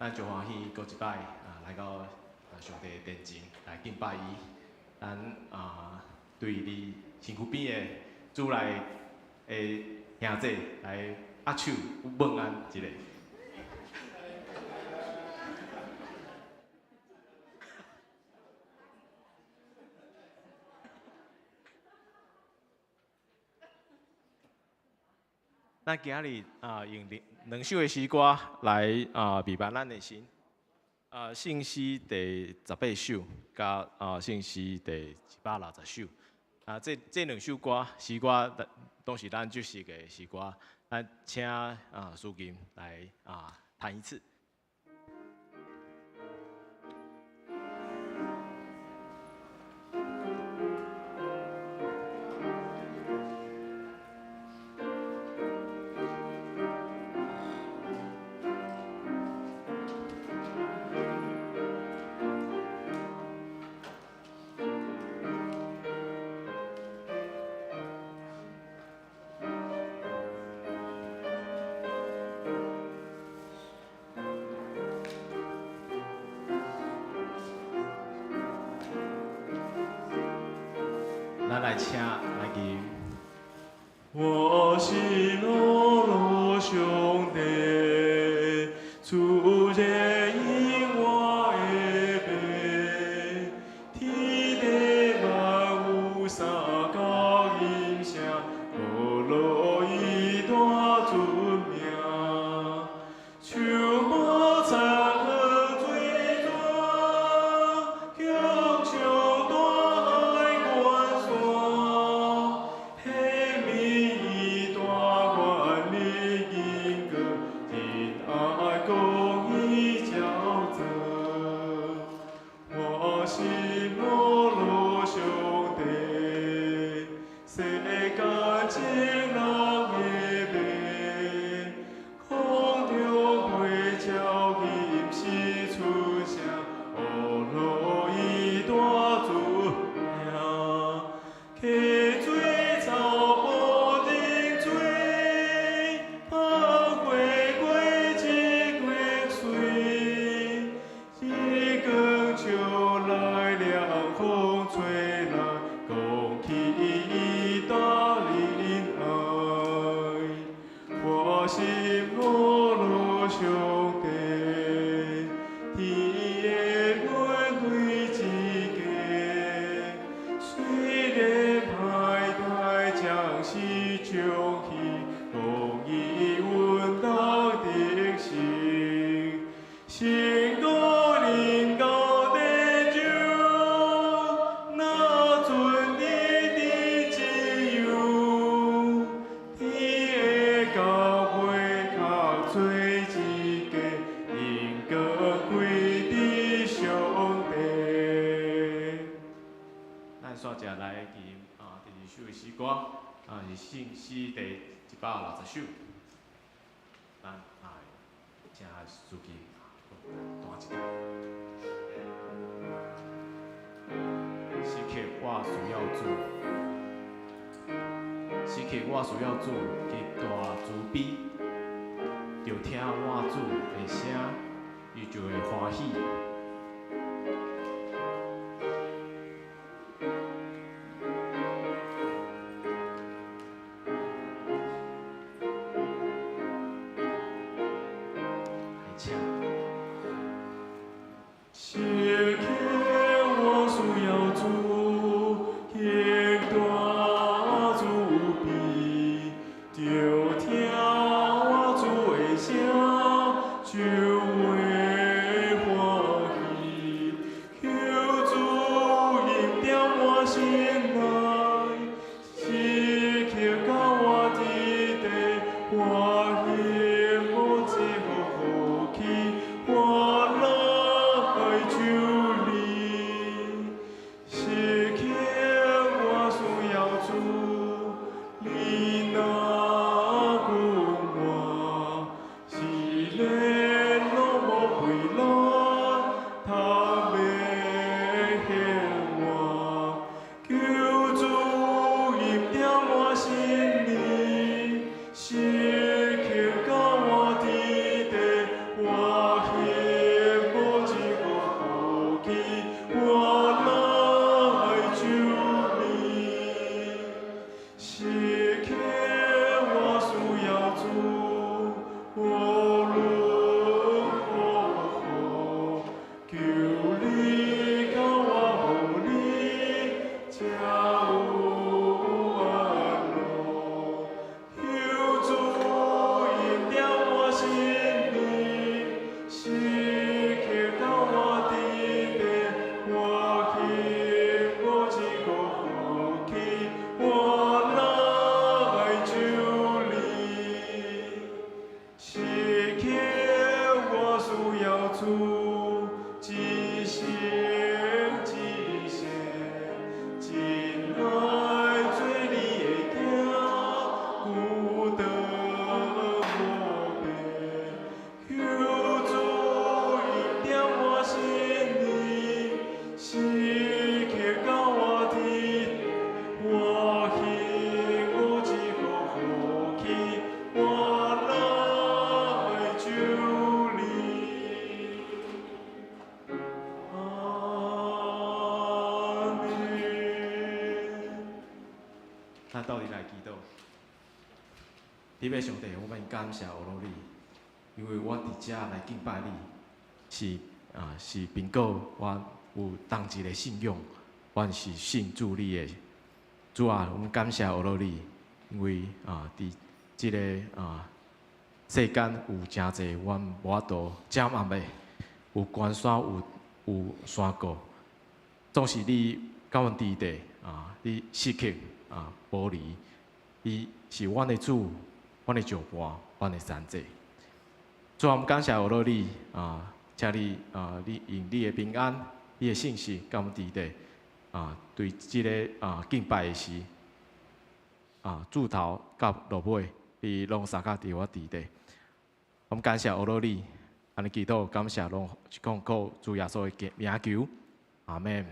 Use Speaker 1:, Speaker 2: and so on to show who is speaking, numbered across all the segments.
Speaker 1: 咱就歡喜閣一擺啊來到啊上帝的殿前來敬拜伊。咱啊對佇身軀邊的主內的兄弟來握手問安一下。咱今仔日啊，用兩兩首的詩歌來啊，美滿咱的心。啊，聖詩第18首，佮啊聖詩第160首。啊，這這兩首歌詩歌，攏是咱熟悉的詩歌。咱請啊蘇金來啊彈一次。咱來請來吟。
Speaker 2: 我心阿羅上帝，主接引我的爸，天地萬物三交音聲，阿羅伊大尊名，樹木草河水泉，向上大海關山，彼暝伊大願力經過，仁愛公義照做。我心阿羅上帝，世間眾人的爸，空中飛鳥吟詩出聲，阿羅伊大尊名。溪水草木認罪，百花果子月水，日光照來涼風吹來，講起伊大仁愛。我心阿羅上帝，天的本對一家，雖然歹待將是將去，公義穩當得勝。成功臨到地上，若准你的自由，天的教會較做一家，榮光歸佇上帝。
Speaker 1: 咱煞只來吟啊，第二首的詩歌啊，是聖詩第160首。咱來請司機彈一下。時刻我需要主，時刻我需要主極大慈悲，著聽我主的聲，伊就會歡喜。來請。
Speaker 2: 時刻我需要主，極大慈悲，著聽我主的聲，就會歡喜。求主恩典我心內，時刻佮我佇地，我希望這福氣，我來求你。時刻我需要主，你若顧我，是咧
Speaker 1: 天父上帝，我們感謝阿羅你，因為阮佇遮來敬拜你，是憑靠阮有同一个信仰，阮是信主你的。主啊，阮感謝阿羅你，因為佇這个世間有誠濟阮無法度掌握的，有關山有山谷，總是你佮阮佇佇你時刻無離，你是阮的主，阮的石伴，阮的山寨。主啊，阮感謝阿羅你請你你用你的平安、你的信實佮阮佇佇對這个敬拜的時自頭到落尾，你攏相佮佇我佇佇。我們感謝阿羅你，按呢祈禱感謝攏是講靠主耶穌的名求，阿們。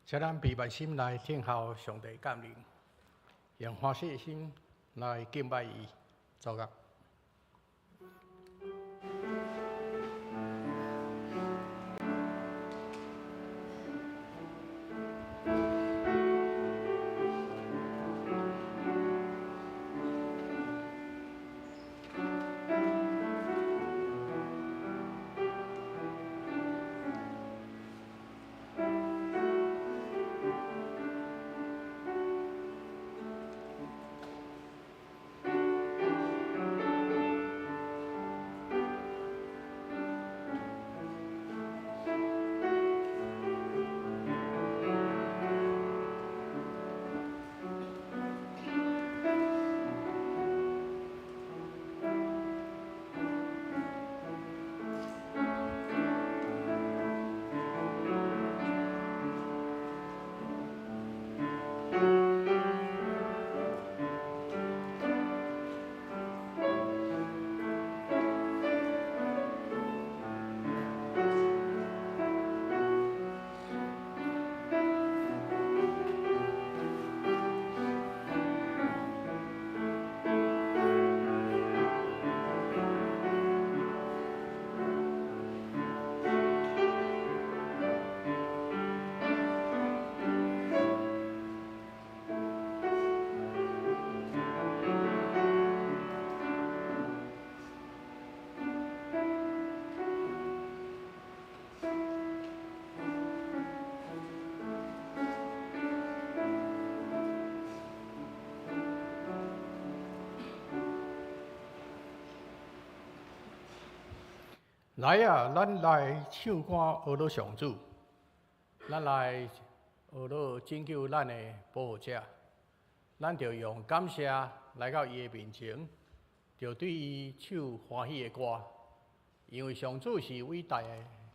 Speaker 3: 請咱閉目心來聽候上帝降臨，用歡喜的心來敬拜伊，做樂。來啊，咱來唱歌學樂上主，咱來學樂拯救咱的保護者，咱著用感謝來到伊的面前，著對伊唱歡喜的歌。因為上主是偉大的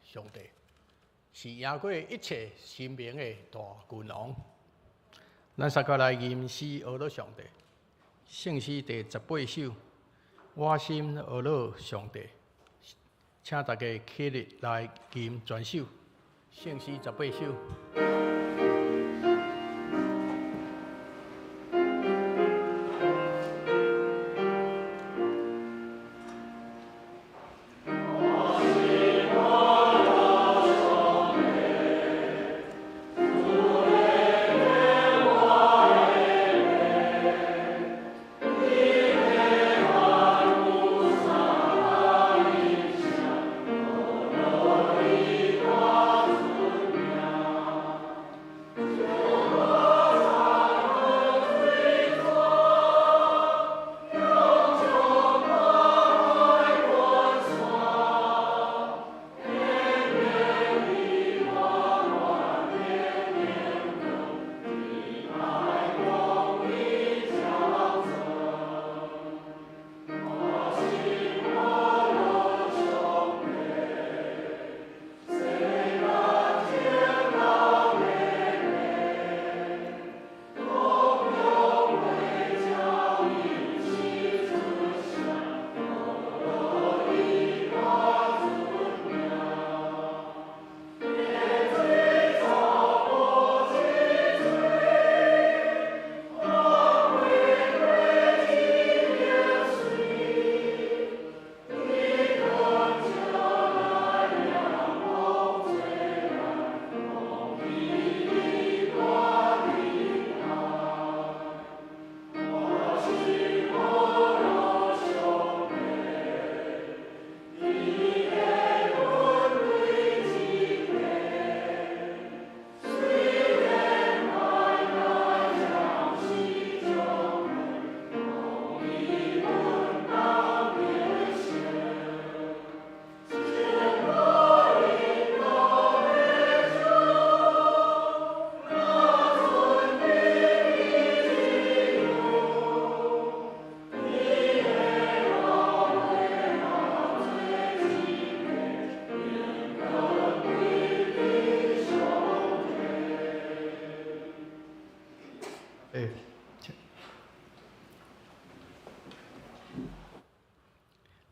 Speaker 3: 上帝，是贏過一切神明的大君王。咱三個來吟詩呵咾上帝，聖詩第18首，我心呵咾上帝，請大家起立來吟全首，聖詩十八首。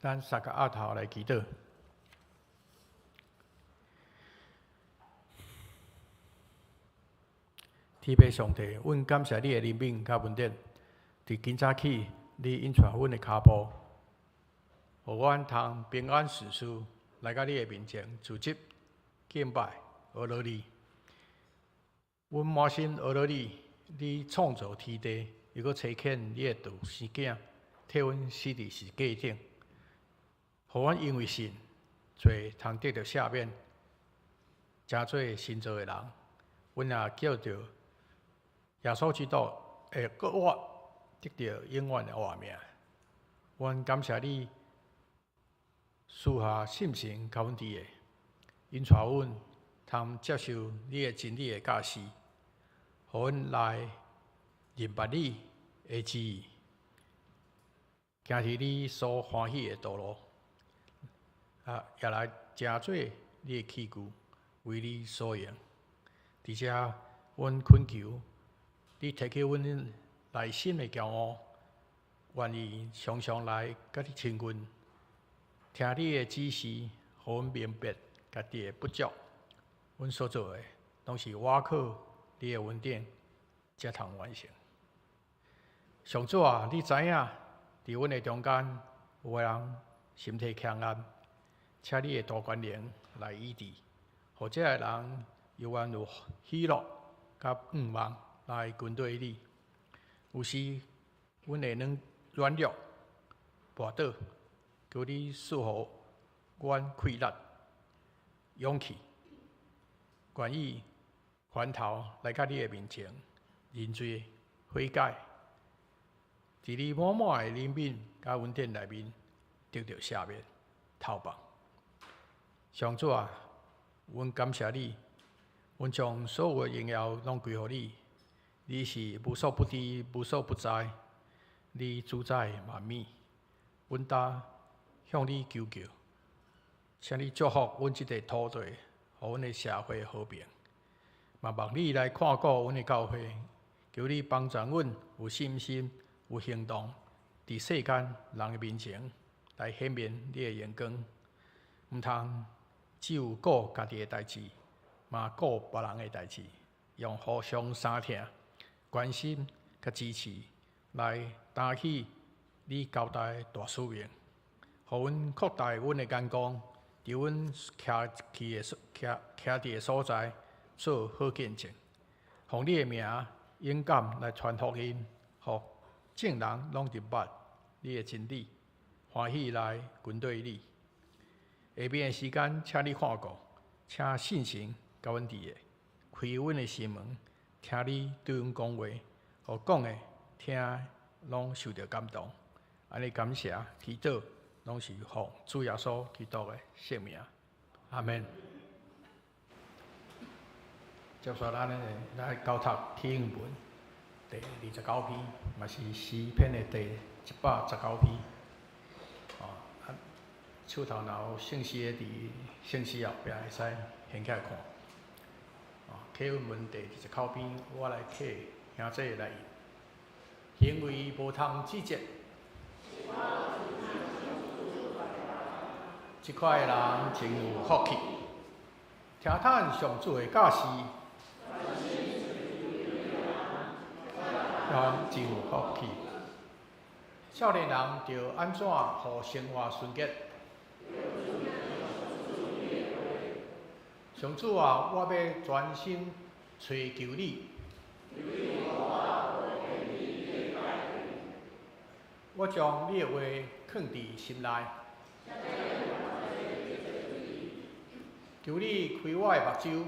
Speaker 3: 咱三个阿頭來祈禱。天父上帝，阮感謝你的憐憫佮恩典。佇今早起，你引帶阮的跤步，予阮通平安順遂來到你的面前，聚集敬拜呵咾你。阮滿心呵咾你，你創造天地，又閣差遣你的獨生囝，替阮死佇十字架頂，予阮因為信，罪通得著赦免，成做新造的人。阮也叫著耶穌基督會閣活，得著永遠的活命。阮感謝你賜下聖神予阮佇的，引帶阮通接受你的真理的教示，予阮來認捌你的旨意，行佇你所歡喜的道路，也來成做你的器具，為你所用。佇遮，阮懇求你提起阮內心的驕傲，願意常常來佮你親近，聽你的指示，予阮明白家己的不足。阮所做的，攏是倚靠你的恩典，才通完成。上主啊，你知影，佇阮的中間有的人身體強硬，請你的大權能來醫治，予這个人猶原有喜樂佮盼望來跟隨你。有時，阮會軟弱、跋倒，求你賜予阮氣力、勇氣，願意回頭來到你的面前認罪悔改，佇你滿滿的憐憫佮恩典內面得著赦免、投放。上主啊，阮感謝你，阮將所有的榮耀攏歸予你。你是無所不知、無所不在，你主宰萬物。阮今向你求救，請你祝福阮這塊土地，予阮的社會和平。嘛望你來看顧阮的教會，求你幫助阮有信心、有行動，佇世間人的面前來顯明你的榮光。毋通只有顧家己的代誌，嘛顧別人的代誌，用互相相疼、關心佮支持來擔起你交代的大使命，予阮擴大阮的眼光，佇阮徛去的所徛徛佇的所在做好見證，奉你的名勇敢來傳福音，予眾人攏入捌你的真理，歡喜來跟隨你。下面的時間，請你看顧，請聖神佮阮佇的，開阮的心門，聽你對阮講話，予講的、聽的攏受著感動。按呢感謝祈禱，攏是奉主耶穌基督的聖名。阿們。接續咱的來交讀啟應文第29篇，嘛是詩篇的第119篇。哦，啊，手頭若有聖詩的，佇聖詩後壁會使掀起來看。哦，啟應文第29篇，我來替兄弟來吟。行為無通指責，這款的人真有福氣。聽趁上主的教示，人真有福氣。少年人著按怎予生活純潔？上主啊，我欲專心揣求你。我將你的話囥佇心內。求你開我的目睭。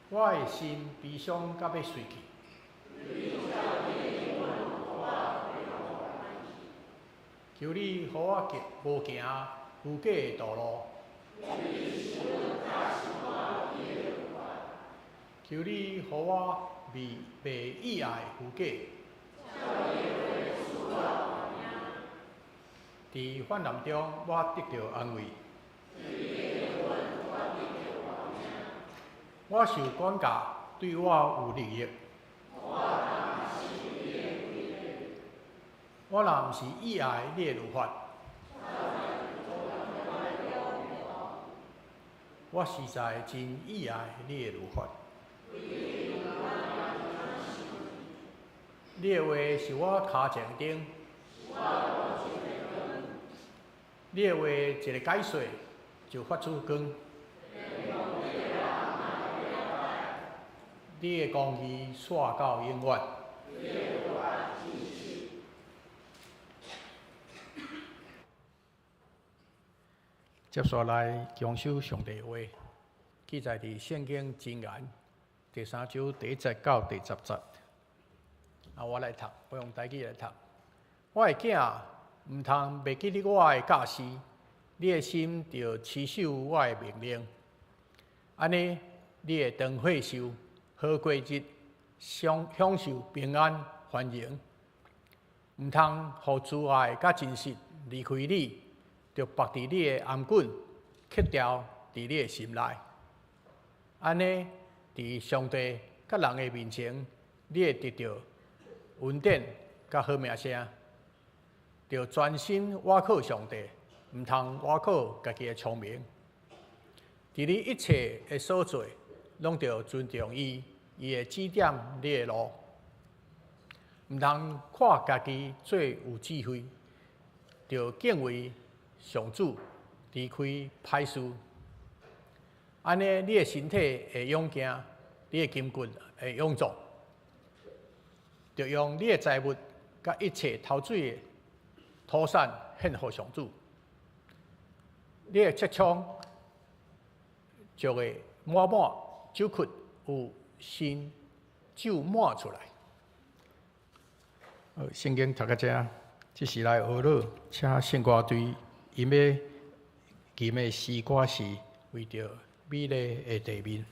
Speaker 3: 我的心悲傷甲欲碎去。求你予我行無行虛假的道路。求你予我袂袂意愛虛假。佇患難中，我得著安慰。我受管教，對我有利益。我若毋是意愛你的律法，我實在真意愛你的律法。你的話是我跤前燈，你的話一个解說就發出光。你的公義紲到永遠。接紲來共守上帝話，記載佇聖經箴言第三章第一節到第十節。啊，我來讀，我用台語來讀。我的囝，毋通袂記得我的教示，你的心著持守我的命令。按呢，你會長歲壽，好過日，享享受平安繁榮。毋通予慈愛佮真實離開你，著縛佇你的頷頸，刻牢佇你的心內。按呢，佇上帝佮人的面前，你會得著恩典佮好名聲。著專心倚靠上帝，毋通倚靠家己的聰明。佇你一切的所做，攏著尊重伊，伊會指點你的路。毋通看家己做有智慧，著敬畏上主，離開歹事。按呢，你的身體會勇健，你的筋骨會勇壯。著用你的財物佮一切頭水的土產獻予上主。你的切倉就會滿滿酒窟有新酒滿出來。聖經讀到這，這時來學樂，請聖歌隊𪜶欲吟的詩歌是為著美麗的地面。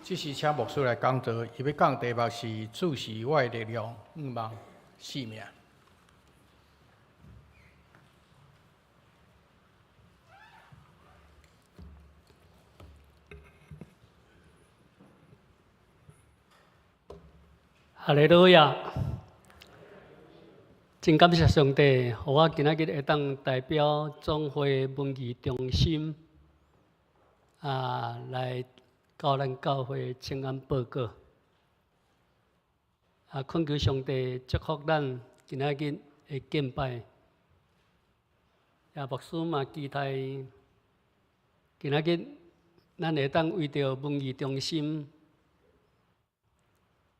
Speaker 3: 這時請牧師來講道，伊欲講題目是主是我的力量，毋望性命。
Speaker 4: 哈利路亞！真感謝上帝，予我今仔日會當代表總會文藝中心來到咱教會請安報告。懇求上帝祝福咱今仔日的敬拜。也牧師嘛期待今仔日咱會當為著文藝中心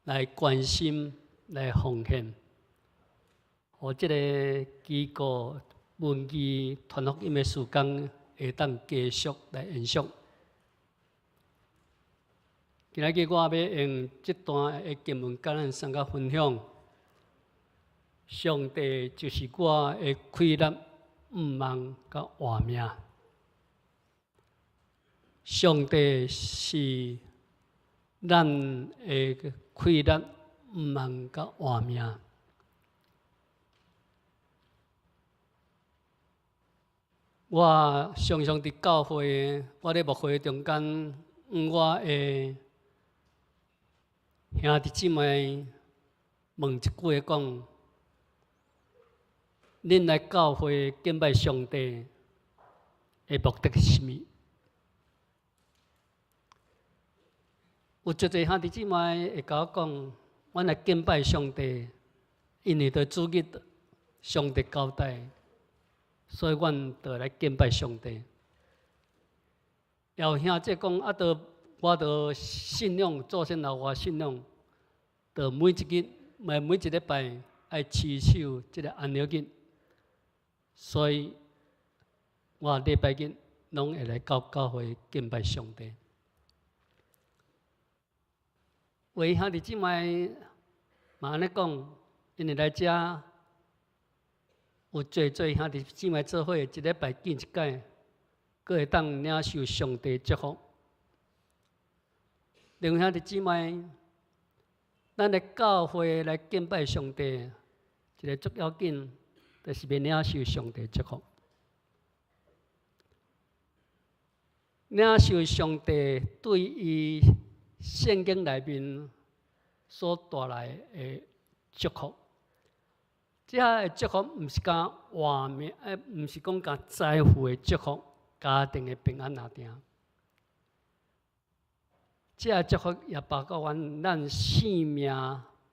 Speaker 4: 來關心、來奉獻，予這个機構文藝傳福音的事工會當繼續來延續。今仔日我欲用這段的經文，佮咱相佮分享。上帝就是我的氣力、毋望佮活命。上帝是咱的氣力、毋望佮活命。我常常佇教會，我咧牧會中間，我的兄弟姊妹問一句話講：恁來教會敬拜上帝的目的是啥物？有足濟兄弟姊妹會共我講，阮來敬拜上帝，因為著主日上帝交代，所以阮著來敬拜上帝。也有兄弟講，著我著信仰祖先留我信仰，著每一日、每每一禮拜愛持守這个安息日，所以我禮拜日攏會來到教會敬拜上帝。有的兄弟姊妹嘛按呢講，因為來遮有濟濟兄弟姊妹做伙，一禮拜見一擺，閣會當領受上帝祝福。另外兄弟姊妹，咱來教會來敬拜上帝，一个足要緊，就是欲領受上帝祝福。領受上帝對伊聖經內面所帶來的祝福，這个祝福毋是干活命，毋是講干財富的祝福、家庭的平安爾定。這个祝福也包括阮咱生命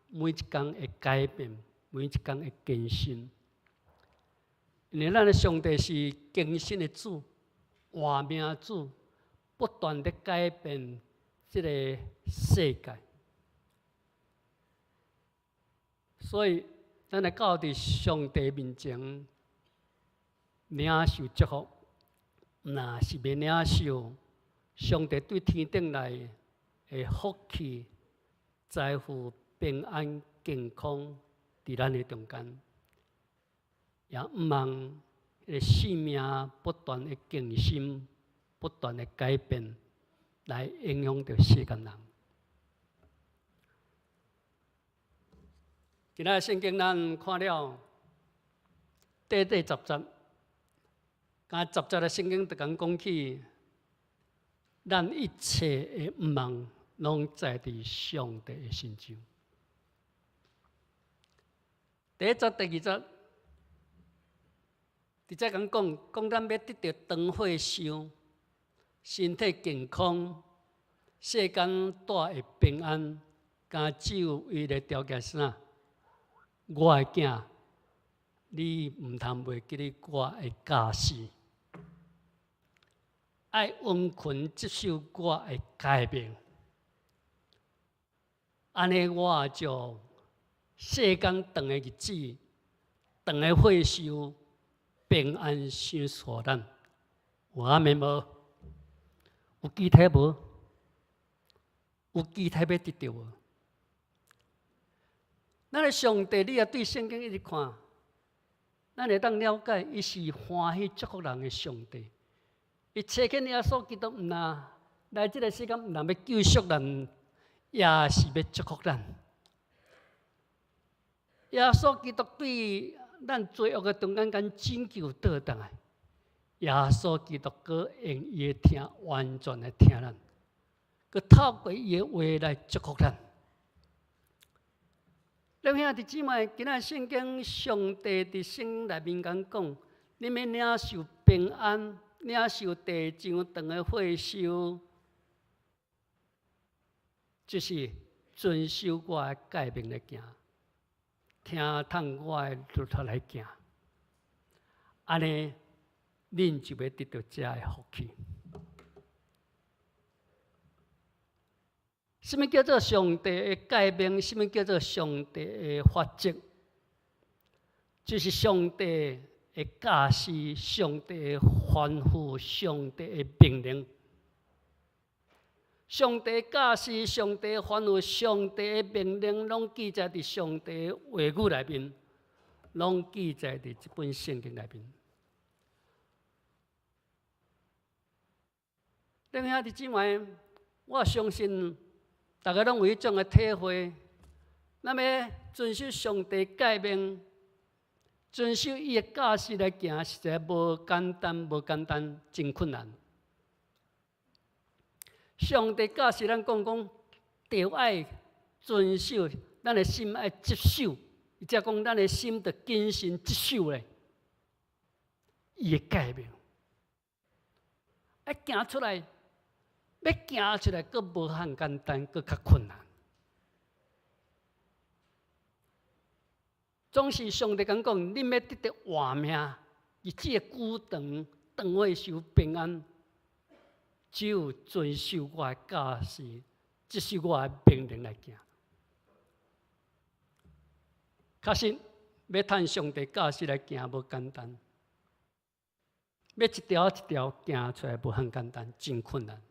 Speaker 4: 每一工的改變，每一工的更新。因為咱的上帝是更新的主、活命主，不斷的改變這个世界。所以，咱來到佇上帝面前領受祝福，若是欲領受上帝對天頂來的福氣、財富、平安、健康，佇咱的中間，也毋望彼个生命不斷的更新、不斷的改變，來影響著世間人。今仔聖經咱看了短短十節，敢十節的聖經就共講起，咱一切的毋望，攏在佇上帝的身上。第一節、第二節，直接共講，講咱欲得著長歲壽、身體健康、世間帶會平安，敢只有一个條件是啥？我的囝，你毋通袂記得我的教示，愛殷勤接受我的誡命，按呢我就世間長的日子、長的歲壽、平安相賜咱。有阿們無？有期待無？有期待欲得著無？咱的上帝，你若對聖經一直看，咱會當了解，伊是歡喜祝福人的上帝。伊差遣耶穌基督，毋若來這个世間，毋但欲救贖咱，也是欲祝福咱。耶穌基督對咱罪惡的中間間拯救倒轉來，耶穌基督閣用伊的疼完全來疼咱，閣透過伊的話來祝福咱。恁兄弟姊妹，今仔聖經上帝佇聖經內面共講，恁欲領受平安，領受地上長的歲壽，就是遵守我的誡命來行，聽從我的律法來行，按呢，恁就欲得著這个福氣。啥物叫做上帝的誡命？啥物叫做上帝的法則？就是上帝的教示、上帝的吩咐、上帝的命令。上帝教示、上帝吩咐、上帝的命令，攏記載佇上帝的話語內面，攏記載佇這本聖經內面。恁兄弟姊妹，我相信大家攏有彼種的體會。咱欲遵守上帝誡命，遵守伊的教示來行，實在無簡單，無簡單，真困難。上帝教示咱講講，著愛遵守，咱的心愛接受，伊才講咱的心著謹慎接受咧，伊的誡命，愛行出來，欲行出來，閣無遐簡單，閣較困難。總是上帝共講，恁欲得著活命，日子會久長，長歲壽平安。只有遵守我的教示，接受我的命令來行。確實，欲趁上帝教示來行無簡單，欲一條一條行出來無遐簡單，真困難。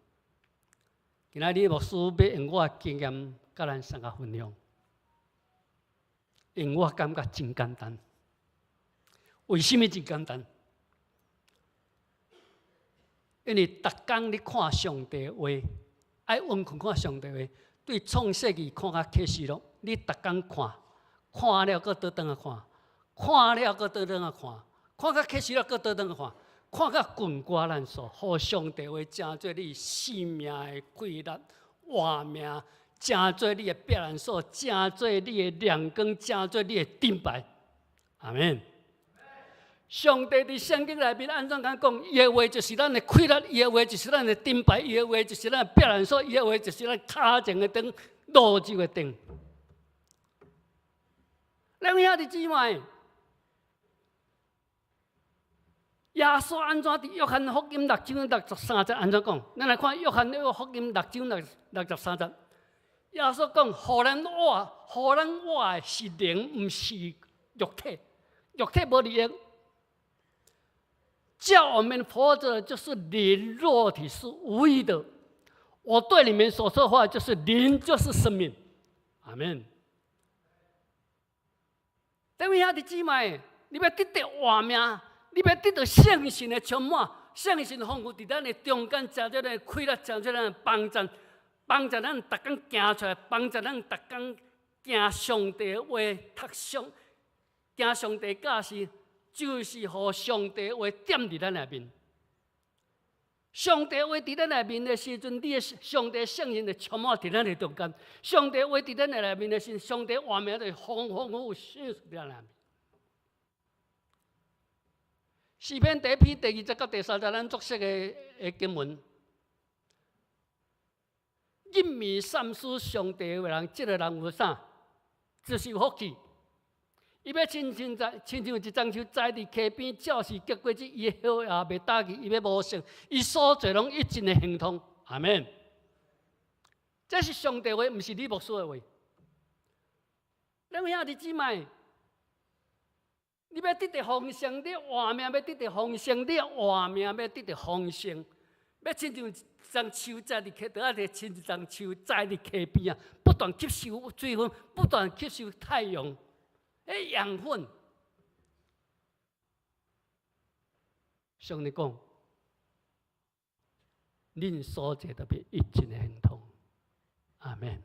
Speaker 4: 今仔日牧師欲用我的經驗，佮咱相共分享，因為我感覺真簡單。為啥物真簡單？因為逐工你看上帝話，愛溫困看上帝話，對創世記看甲啟示錄，你逐工看，看了閣倒轉來看，看了閣倒轉來看，看甲啟示錄閣倒轉來看，看甲滾瓜爛熟，予上帝話成做你生命的氣力、活命，成做你的避難所，成做你的亮光，成做你的盾牌。阿們。上帝佇聖經內面按怎講？伊的話就是咱的氣力，伊的話就是咱的盾牌，伊的話就是咱的避難所，伊的話就是咱跤前的燈，路上的燈。咱兄弟姊妹，耶穌按怎佇約翰福音六章六十三節按怎講？咱來看約翰福音六章六十三節，耶穌講：予咱活，予咱活的是靈，毋是肉體，肉體無利益。叫我們活著就是靈，肉體是無益的。我對你們所說話就是靈，就是生命。阿們。這位兄弟姊妹，你欲得著活命，你欲得著聖神的充滿，聖神豐富佇咱的中間，成做咱的氣力，成做咱的幫助，幫助咱逐工行出來，幫助咱逐工行上帝的話，讀上行上帝教示。就是予上帝話踮佇咱內面。上帝話佇咱內面的時陣，你的上帝聖靈就充滿佇咱的中間。上帝話佇咱的內面的時陣，上帝活命就豐豐富富顯佇咱內面。詩篇第一篇第二節到第三節，咱足熟的的經文。入暝三思上帝的人，這个人有啥？就是有福氣。伊欲親像在親像一樟樹栽佇溪邊，照時結果子，伊的葉也袂焦去，伊欲無性，伊所做攏一盡的亨通。阿們。這是上帝話，毋是李牧師的話。恁兄弟姊妹，你欲得著豐盛，你活命欲得著豐盛，你活命欲得著豐盛，欲親像一樟樹栽佇溪，著愛親一樟樹栽佇溪邊啊，不斷吸收水分，不斷吸收太陽。彼養分，上帝講，恁所坐特別一真亨通。阿門。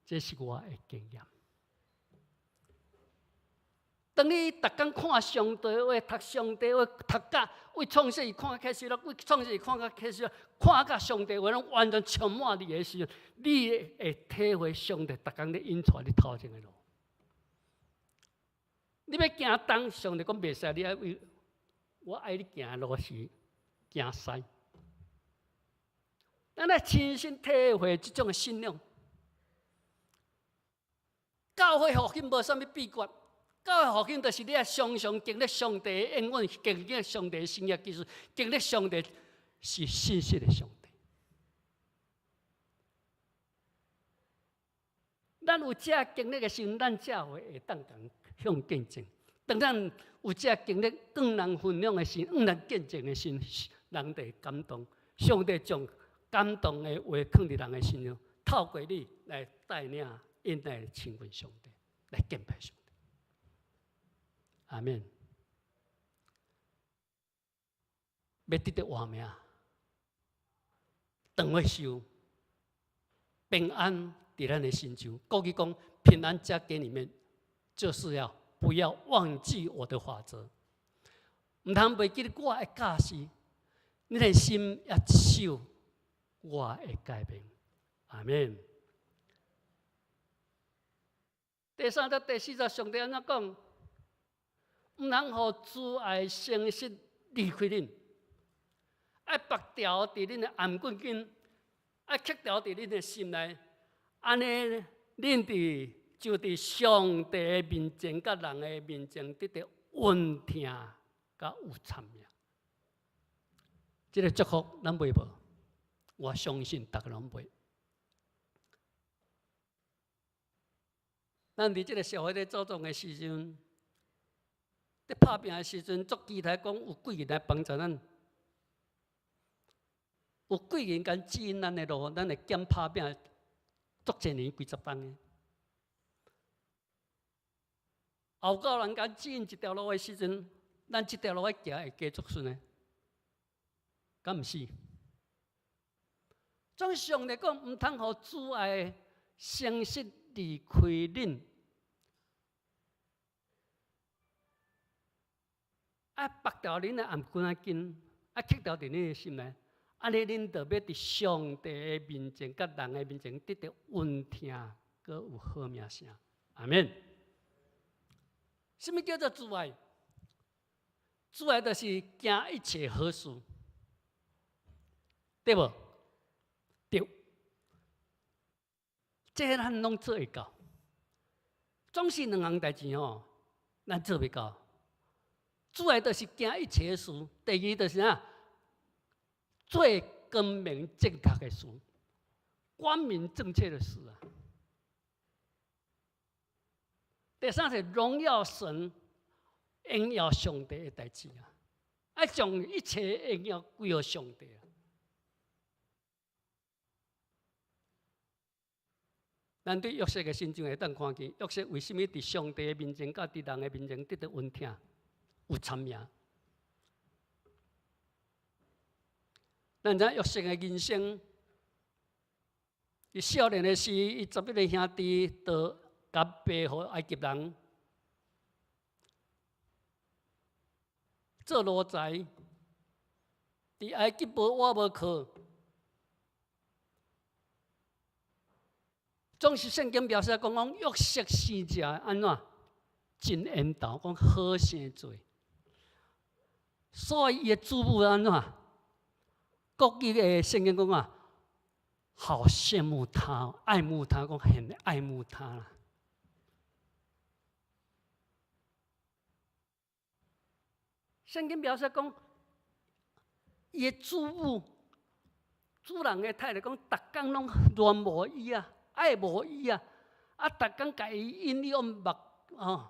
Speaker 4: 這是我的經驗。當你逐工看上帝話、讀上帝話、讀甲為創世看啟示錄，為創世看甲啟示錄，看甲上帝話攏完全充滿你的時陣，你會體會上帝逐工咧引帶你頭前的路。你欲行東，上帝講袂使，你愛為我愛你行的路是行西。咱來親身體會這種的信仰。教會復興無啥物秘訣。教會復興就是你愛常常經歷上帝的應允，經歷上帝的神蹟奇事，經歷上帝是信實的上帝。咱有這經歷的時陣，咱才會會當共向見證。當咱有這經歷，向人分享的時，向人見證的時，人就會感動。上帝將感動的話囥佇人的身上，透過你來帶領𪜶來親近上帝，來敬拜上帝。阿門。欲得著活命，長歲壽，平安佇咱的心中。過去講平安加給你們，就是要不要忘記我的法則。毋通袂記得我的教示，你的心也守我的誡命。阿門。第三節、第四節，上帝按怎講？毋通予慈愛誠實離開恁，愛縛牢佇恁的頷頸間，愛刻牢佇恁的心內。按呢，恁佇就佇上帝的面前，佮人的面前得著溫疼佮有參名。這个祝福咱袂無，我相信逐个攏袂。咱佇這个社會咧做創的時陣，咧拍拚的時陣，足期待講有貴人來幫助咱，有貴人共指引咱的路，咱會減拍拚足濟年幾十冬的。後有人共指引一條路的時陣，咱這條路愛行會加足順的，敢毋是？總上帝講，毋通予慈愛誠實離開恁。愛縛牢恁的頷頸仔筋，愛刻牢佇恁的心內，按呢恁就欲佇上帝的面前，佮人的面前得著溫疼，閣有好名聲。阿們。啥物叫做慈愛？慈愛就是行一切好事，對無？對。這个咱攏做會到，總是兩項代誌吼，咱做袂到。慈愛就是行一切事，第二就是啥？做光明正確的事，光明正確的事啊。第三是榮耀神、榮耀上帝的代誌啊！愛將一切榮耀歸予上帝啊！咱對約瑟的身上會當看見，約瑟為啥物佇上帝的面前、佮佇人的面前得著恩疼、有參名？咱知影約瑟的人生，伊少年的時，伊11个兄弟都共賣予埃及人做奴才，佇埃及無倚無靠。總是聖經描寫講講約瑟生者按怎真緣投，講好生做，所以伊的祖母按怎？國語的聖經講啊，好羨慕他，愛慕他，講很愛慕他啦。聖經描寫講，伊的祖母，主人的太太講，逐工攏戀慕伊啊，愛慕伊啊，啊，逐工共伊引誘目吼，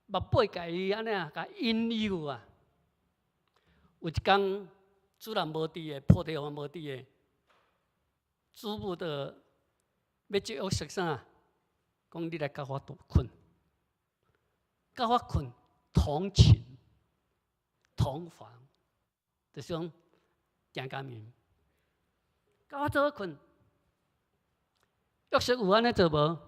Speaker 4: 目背共伊按呢啊，共引誘啊。有一工，主人無佇的，波提乏無佇的，祖母就欲借約瑟啥？講你來佮我鬥睏，佮我睏同寢同房，就是講驚甲面，佮我做伙睏。約瑟有按呢做無？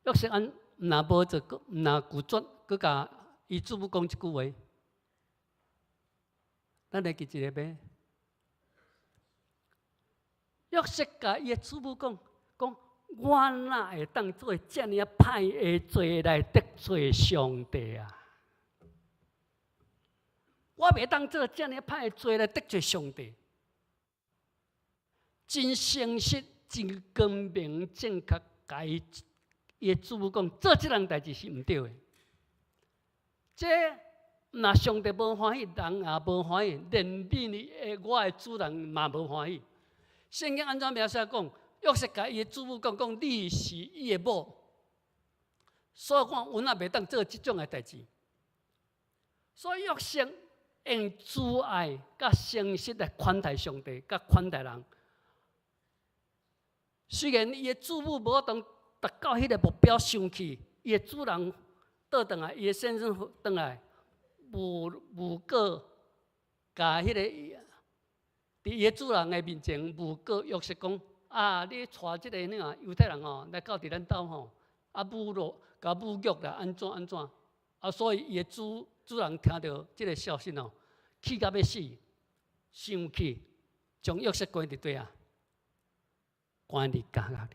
Speaker 4: 約瑟按若無做，若拒絕，閣共伊祖母講一句話。咱來記一下欲？約瑟共伊的祖母講，講我哪會當做遮爾仔歹的罪來得罪上帝啊？我袂當做遮爾歹的罪來得罪上帝。真誠實、真光明正確，共伊的祖母講，做這項代誌是毋對的。這若上帝無歡喜，人也無歡喜，連你的我的主人嘛無歡喜。聖經按怎描寫講？約瑟共伊的祖母講，講你是伊的某，所以講阮也袂當做這種的代誌。所以約瑟用慈愛佮誠實來款待上帝，佮款待人。雖然伊的祖母無法度達到彼个目標，生氣，伊的主人倒轉來，伊的先生轉來，無無過共彼个佇伊的主人的面前，無過約瑟講：啊，你帶這个啥猶太人吼來到佇咱兜吼，啊侮辱，共侮辱啦，按怎按怎？啊，所以伊的主人聽著這个消息吼，氣甲欲死，生氣，將約瑟關佇佗啊？關佇監獄裡。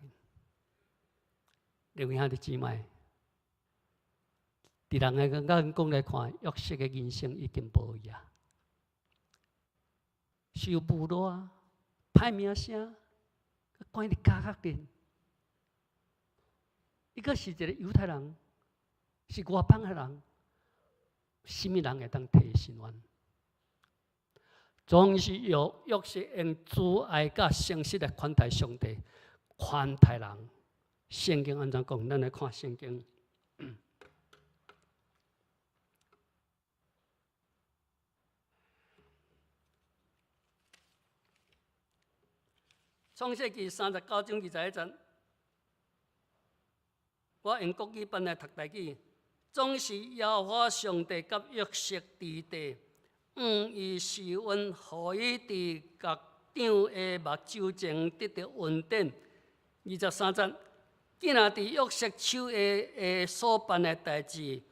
Speaker 4: 兩位兄弟姊妹，佇人的眼光來看，約瑟的人生已經無去啊，受侮辱啊，歹名聲，關佇監獄裡。伊閣是一個猶太人，是外邦的人，啥物人會當提伸冤？總是約約瑟用慈愛佮誠實來款待上帝，款待人。聖經按怎講？咱來看聖經。創世記39章21節，我用國語版來讀台語。總是耶和華上帝佮約瑟佇地，向伊施恩，予伊佇獄長的目睭前得著恩典。23節，既若佇約瑟手下的所辦的代誌，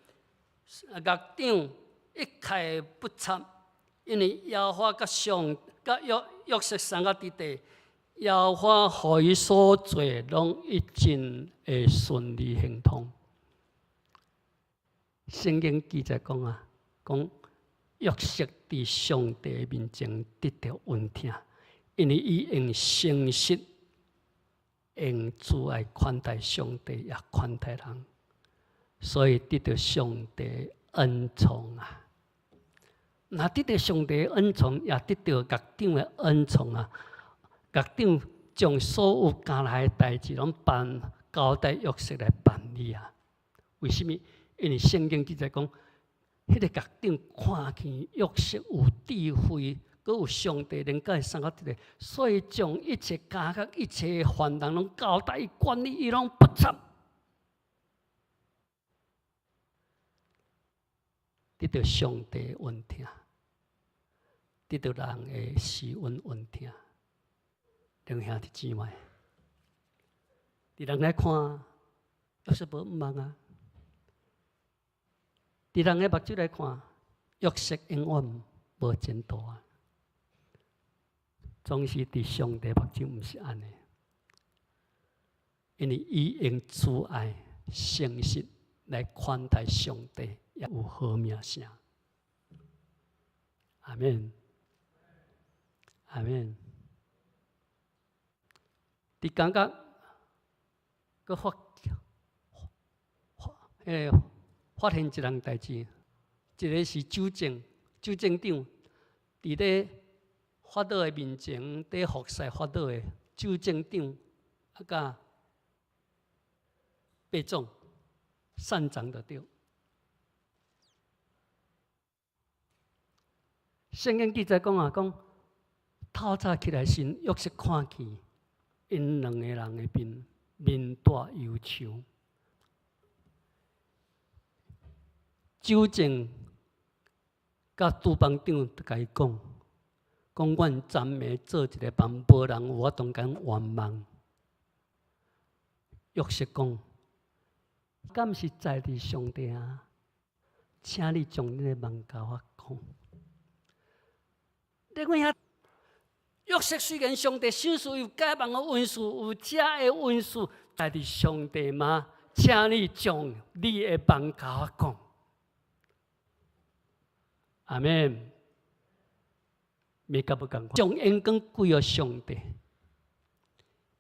Speaker 4: 獄長一概不插，因為耶和華佮上佮約約瑟相佮佇地，耶和華予伊所做攏一定會順利亨通。聖經記載講啊，講約瑟佇上帝面前得著恩疼，因為伊用誠實、用慈愛款待上帝，也款待人，所以得著上帝恩寵啊。若得著上帝恩寵，也得著獄長的恩寵啊。獄長將所有監內的代誌攏辦交代約瑟來辦理啊。為啥物？因為聖經記載講，彼個獄長看見約瑟有智慧，閣有上帝靈佮伊相佮佇咧，所以將一切監獄、一切犯人攏交代伊管理，伊攏不插，得著上帝恩疼，得著人的施恩恩疼。兩兄弟姊妹，佇人來看，約瑟無毋通啊。佇人的目睭來看，約瑟永遠無前途啊。總是佇上帝目睭毋是按呢，因為伊用慈愛、誠實來款待上帝，也有好名聲。阿們，阿們。佇監獄，閣發發彼个發現一項代誌，一个是酒政，酒政長佇咧法老的面前，佇服侍法老的酒政長，啊，佮百總散長就對。聖經記載講啊，講透早起來時，約瑟看見𪜶兩個人的面面帶憂愁。酒政佮廚房長就共伊講，講阮昨暝做一个夢，無人有法度共圓夢。約瑟講：敢是在佇上帝啊？請你將你的夢共我講。你看遐約瑟雖然上帝賞賜有解夢的恩賜，有遮的恩賜，在佇上帝嗎？請你將你的夢共我講。阿們。未甲無仝款，將榮光歸予上帝。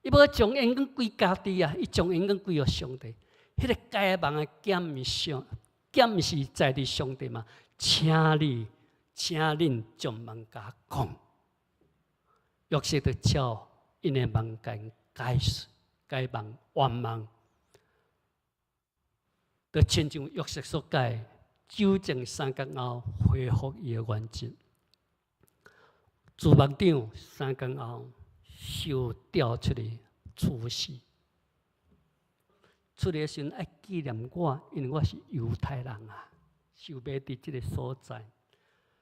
Speaker 4: 伊無將榮光歸家己啊，伊將榮光歸予上帝。彼個解夢的敢毋是，敢毋是在佇上帝嗎？請你，請恁將夢共我講。約瑟就照𪜶的夢共𪜶解釋、解夢、圓夢，就親像約瑟所解，酒政3工後恢復伊的原職。朱牧長3工後受調出去處死。出來的時陣愛紀念我，因為我是猶太人啊，受賣佇這个所在，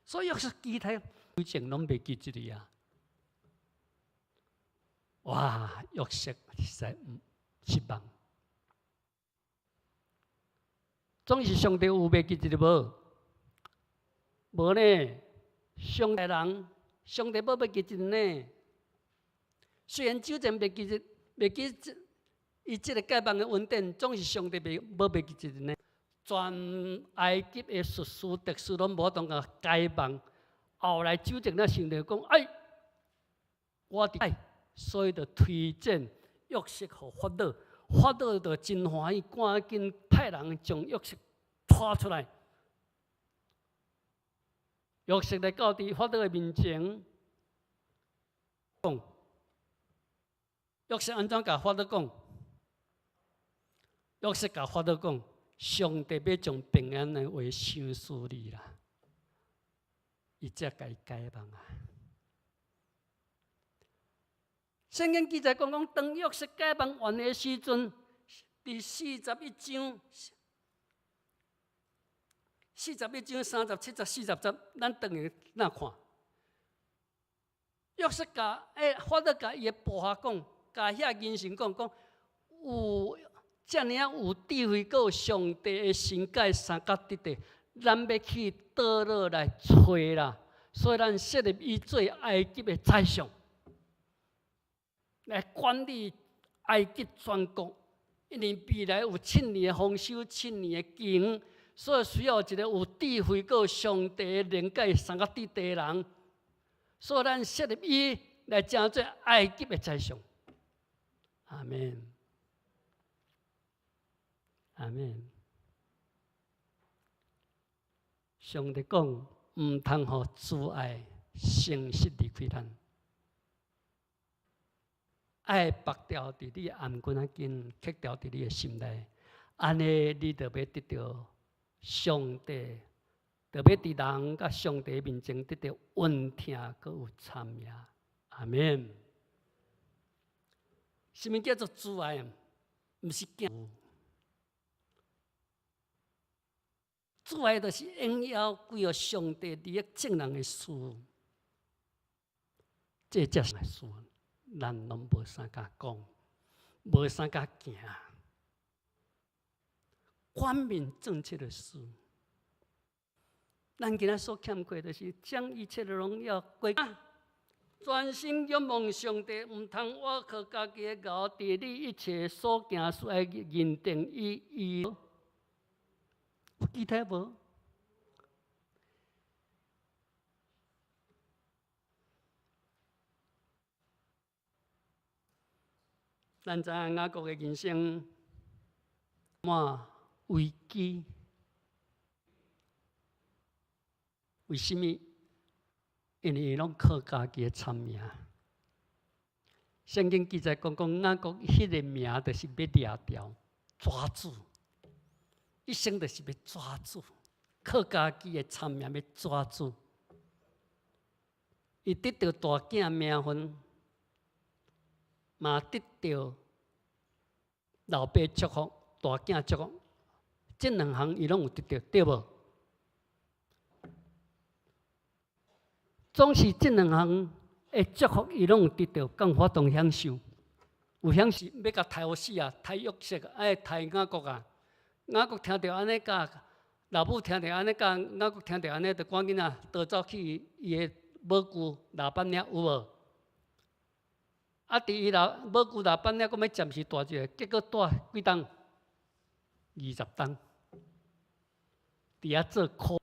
Speaker 4: 所以說其他以前攏袂記這个啊。哇，約瑟實在失望。總是上帝有袂記這个無？無呢？上帝人，上帝無袂記這呢？雖然酒政袂記這，袂記這，伊這个解夢的恩典，總是上帝袂無袂記這呢？全埃及的術士、特師攏無法度共解夢。後來酒政才想著講，哎，我佇愛，所以就推薦約瑟予法老，法老就真歡喜，趕緊派人將約瑟拖出來。約瑟來到佇法老的面前，講，約瑟按怎共法老講？約瑟共法老講，上帝欲將平安的話賞賜你啦，伊才共伊解夢啊。聖經記載講講，當約瑟解夢完的時陣，佇41章、41章37節、40節，咱轉去若看。約瑟共法老共伊的部下講，共遐人臣講講，有遮爾仔有智慧，閣有上帝的神解相佮得的，咱欲去倒落來揣啦，所以咱設立伊做埃及的宰相，來管理埃及全國。因為未來有七年的豐收，七年的饑荒，所以需要一個有智慧、閣有上帝的靈解相佮得的人。所以咱設立伊來成做埃及的宰相。阿們，阿們。上帝講，毋通予慈愛誠實離開咱，愛縛牢佇你的頷頸仔緊，刻牢佇你的心內，按呢你就欲得著上帝，就欲佇人佮上帝面前得著恩疼，閣有參名。阿們。啥物叫做慈愛？毋是驚。慈愛就是榮耀歸予上帝利益眾人的事，這才是事，咱攏無啥敢講，無啥敢行。光明正確的事，咱今仔所欠缺的就是將一切的榮耀歸。專心仰望上帝，毋通倚靠家己的𠢕，佇你一切所行事愛認定伊，伊有其他無？咱知影雅各的人生滿危機，為啥物？因為伊攏靠家己的聰明。聖經記載講講雅各彼个名，就是欲掠牢抓住，一生就是欲抓住，靠家己的聰明欲抓住。伊得著大囝名分，嘛得著老爸祝福，大囝祝福，這兩項伊攏有得著，對無？總是這兩項的祝福，伊攏有得著，敢有法度享受？有享受欲共刣予死啊！刣約瑟，愛刣雅各啊！雅各聽著按呢教，老母聽著按呢教，雅各聽著按呢，就趕緊啊，逃走去伊的母舅拉班遐，有無？啊，佇伊老母舅拉班遐，閣欲暫時蹛一下，結果蹛幾冬？20冬，佇遐做苦，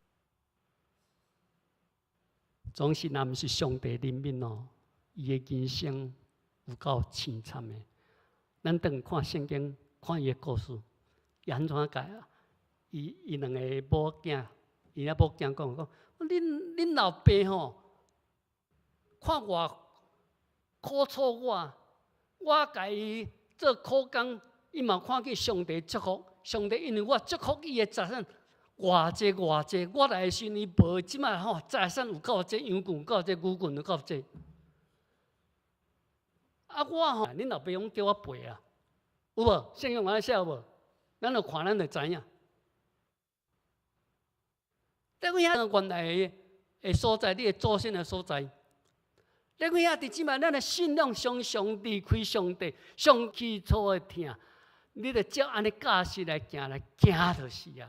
Speaker 4: 總是若毋是上帝憐憫哦，伊的人生有夠凄慘的。咱轉看聖經，看伊的故事，伊按怎共伊伊兩個某囝，伊仔某囝講講，恁老爸吼，看偌苦楚我，我共伊做苦工，伊嘛看見上帝祝福，上帝因為我祝福伊的財產偌濟偌濟，我來的時陣伊無，這擺吼財產有夠濟，羊群夠濟，牛群有夠濟。啊，我吼，恁老爸攏叫我賠啊，有無？聖經有按呢寫有無？咱著看，咱就知影。你看遐原來的所在，你的祖先的所在。你看遐佇這擺，咱的信仰常常離開上帝，上起初的疼，你著照按呢教示來行來行就是啊。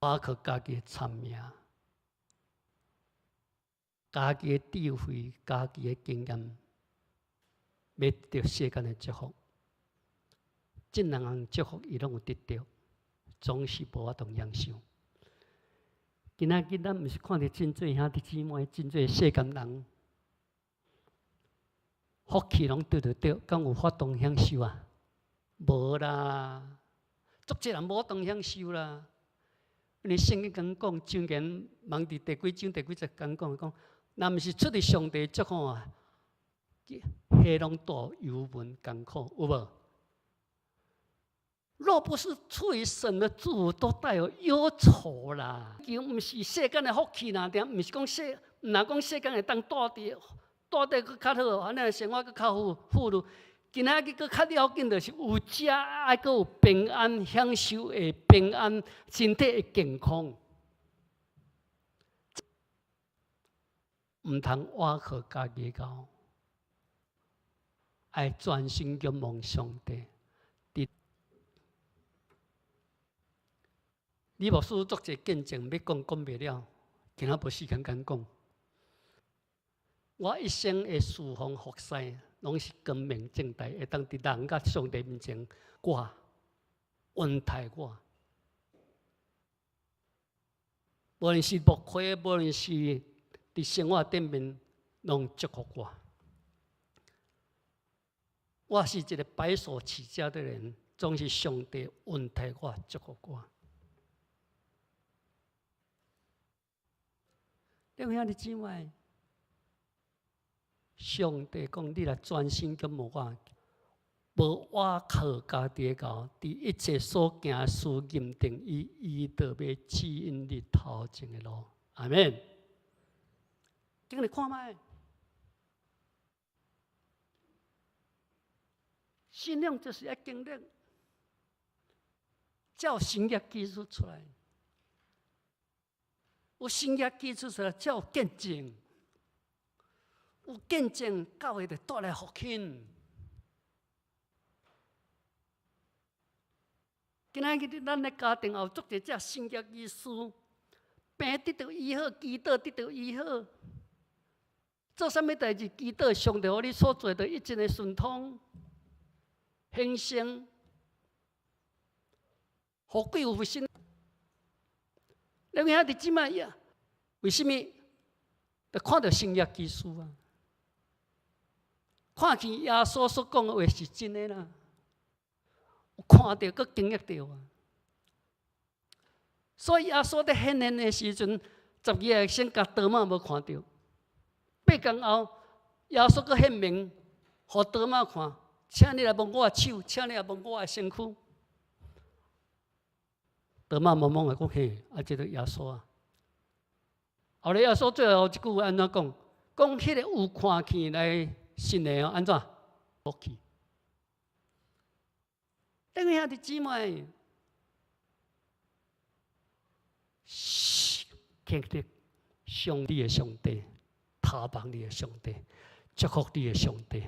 Speaker 4: 倚靠家己的聰明。家己的智慧、家己的經驗，欲得著世間的祝福，這兩項祝福伊攏有得著，總是無法度享受。今仔日咱毋是看著真濟兄弟姊妹、真濟世間人，福氣攏得著著，敢有法度享受啊？無啦，足濟人無法度享受啦。因為聖經講講，箴言忘佇第幾章第幾節講講講。若毋是出佇上帝祝福啊，彼攏帶憂悶艱苦，有無？若不是出於神的祝福，都帶有憂愁啦。伊毋是世間的福氣爾爾，毋是講世，毋若講世間會當蹛佇蹛得閣較好，按呢生活閣較富富裕。今仔日閣較要緊，就是有食，愛閣有平安，享受的平安，身體會健康。毋通倚靠家己𠢕，愛專心仰望上帝。佇李牧師足濟見證，欲講講袂了，今仔無時間通講。我一生的侍奉服侍，攏是光明正大，會當佇人佮上帝面前掛恩待我。無論是牧會，無論是佇生活頂面，攏祝福我。我是一個白手起家的人，總是上帝恩待我，祝福我。各位兄弟姊妹，上帝講：你若專心仰望我，無倚靠家己的𠢕，佇一切所行的事認定伊，伊就欲指引你頭前的路。阿們。經歷看覓，信仰就是愛經歷，才有神蹟奇事出來。有神蹟奇事出來，才有見證。有見證，教會就帶來復興。今仔日咱的家庭也有足濟這神蹟奇事，病得著醫好，祈禱得著醫好，做啥物代誌祈禱，上帝予你所做的一切的順通、興盛、富貴有福身。你兄弟姊妹呀，為啥物？就看著神蹟奇事啊！看見耶穌所講的話是真的啦，有看著，閣經歷著啊！所以耶穌佇顯現的時陣，12個先共多馬無看著。八工後，耶穌閣顯明，予多馬看，請你來摸我的手，請你來摸我的身軀。多馬摸摸的講嘿，啊，這个耶穌啊！後來耶穌最後一句話按怎講？講彼個有看見來信的哦，按怎？福氣。各位兄弟姊妹，经历上你的上帝，探望你的上帝，祝福你的上帝，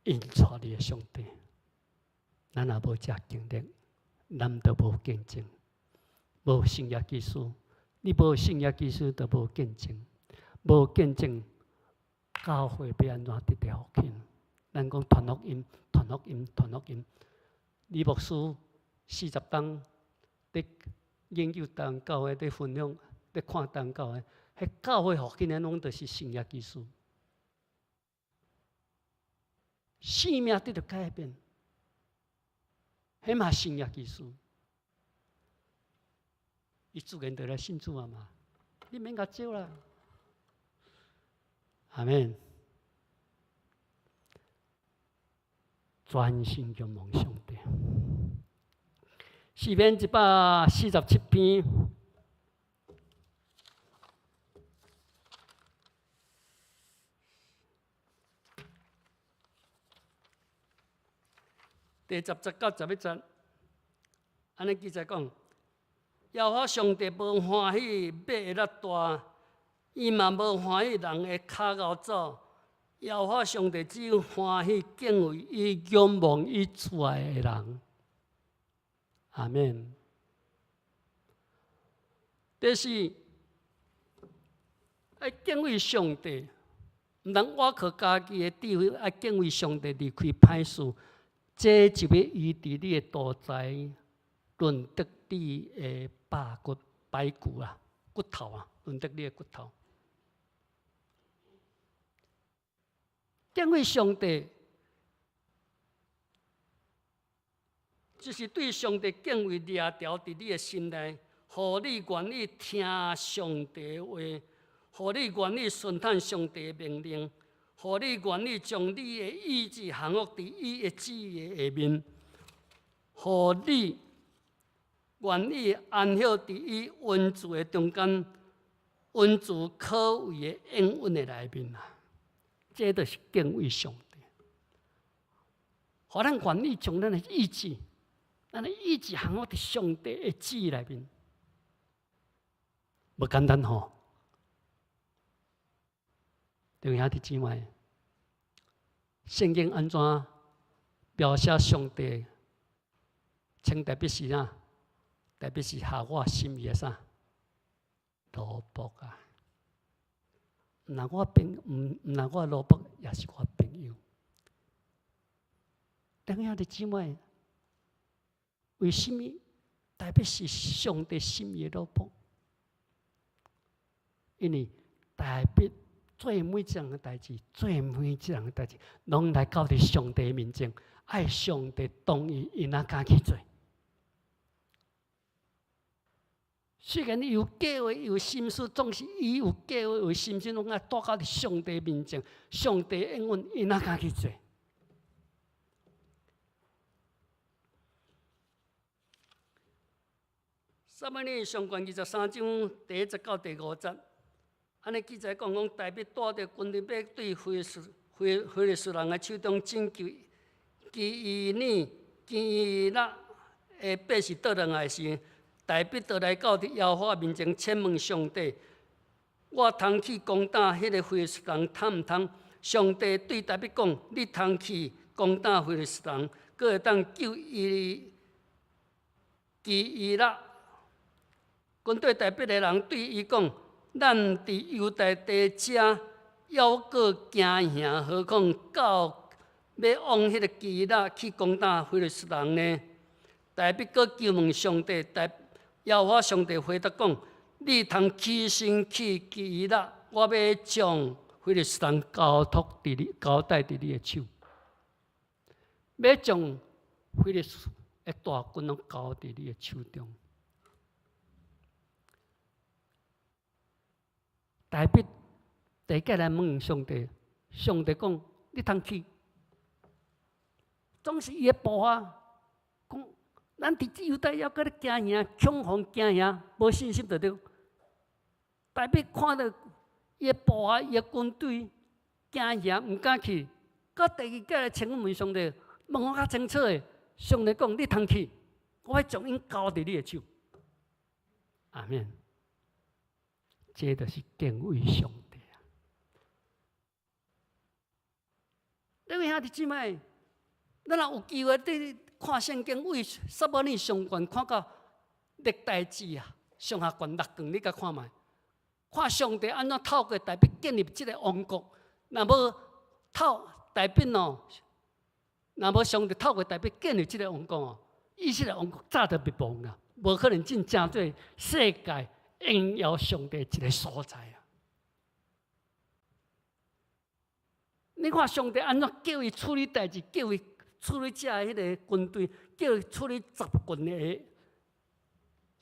Speaker 4: 引带你的上帝。咱若无这经历，咱就无见证，无圣业技师。你无圣业技师，就无见证，无见证，教会欲按怎得著复兴？咱讲传福音，传福音，传福音。李牧师40冬伫研究台湾教会，伫分享，伫看台湾教会，彼教会复兴的拢就是圣业技师，生命得著改变，彼嘛圣业技师。伊自然就来信主啊嘛，你免共招啦。阿们。专心仰望上帝。诗篇147篇，第10节到11节，按呢记载讲。耶和华上帝无欢喜马会力大，伊嘛无欢喜人的跤𠢕走。耶和华上帝只有欢喜敬畏伊、仰望伊慈爱的人。阿们。第四，爱敬畏上帝，毋通倚靠家己的智慧，爱敬畏上帝，离开歹事，这就欲医治你的肚臍，润得你的百骨、白骨啊，骨头啊，润得你的骨头。敬畏上帝，就是对上帝敬畏掠条伫你的心内，予你愿意听上帝话，予你愿意顺从上帝的命令，予你愿意将你的意志降服伫伊的旨意的下面，予你愿意安息伫伊恩慈的中间，恩慈可畏的应允的内面啊！这就是敬畏上帝，予咱愿意将咱的意志，咱的意志降服伫上帝的旨意内面，无简单吼！弟兄兄弟姊妹，圣经按怎描写上帝？称大卫是啥？大卫是合我心意的啥？奴仆啊！毋若我朋，毋毋若我奴仆，也是我朋友。弟兄兄弟姊妹，为什物大卫是上帝心意的奴仆？因为大卫做每一项的代志，做每一项的代志，拢来到伫上帝面前，爱上帝同意，伊才敢去做。虽然伊有计划，有心思，总是伊有计划、有心思，拢爱带到伫上帝面前，上帝应允，伊才敢去做。撒母耳上卷23章第1节到第5节，按呢记载讲讲，大卫带著军队欲对非利士人的手中拯救基伊基伊拉的百姓倒转来时，大卫就来到伫耶和华面前，请问上帝：我通去攻打彼个非利士人，通毋通？上帝对大卫讲：你通去攻打非利士人，阁会当救伊基伊拉。军队大卫的人对伊讲：咱伫犹大地遮犹阁惊吓，何况到欲往彼个基伊拉去攻打非利士人呢？大卫阁求问上帝，大耶和华上帝回答讲：你通起身去基伊拉，我欲将非利士人交托伫你，交代伫你的手。欲将非利士的大军拢交伫你的手中。大卫第一摆来问上帝，上帝讲：你通去，总是伊的部下讲，咱伫犹大犹阁咧惊吓，恐慌惊吓，无信心就对。大卫看著伊的部下，伊的军队惊吓，毋敢去。到第二摆来请问上帝，问我较清楚的，上帝讲：你通去，我欲将𪜶交伫你的手。阿们。這就是敬畏上帝啊！各位兄弟姊妹，咱若有機會佇看聖經，為撒母耳上卷看到歷代志啊，上下卷六卷，你共看覓？看上帝按怎透過大衛建立這个王國，若無透大衛哦，若無上帝透過大衛建立這个王國哦，以色列王國早就滅亡啊，無可能進成做世界榮耀上帝一个所在啊！你看上帝按怎叫伊處理代誌，叫伊處理這彼个軍隊，叫伊處理十郡的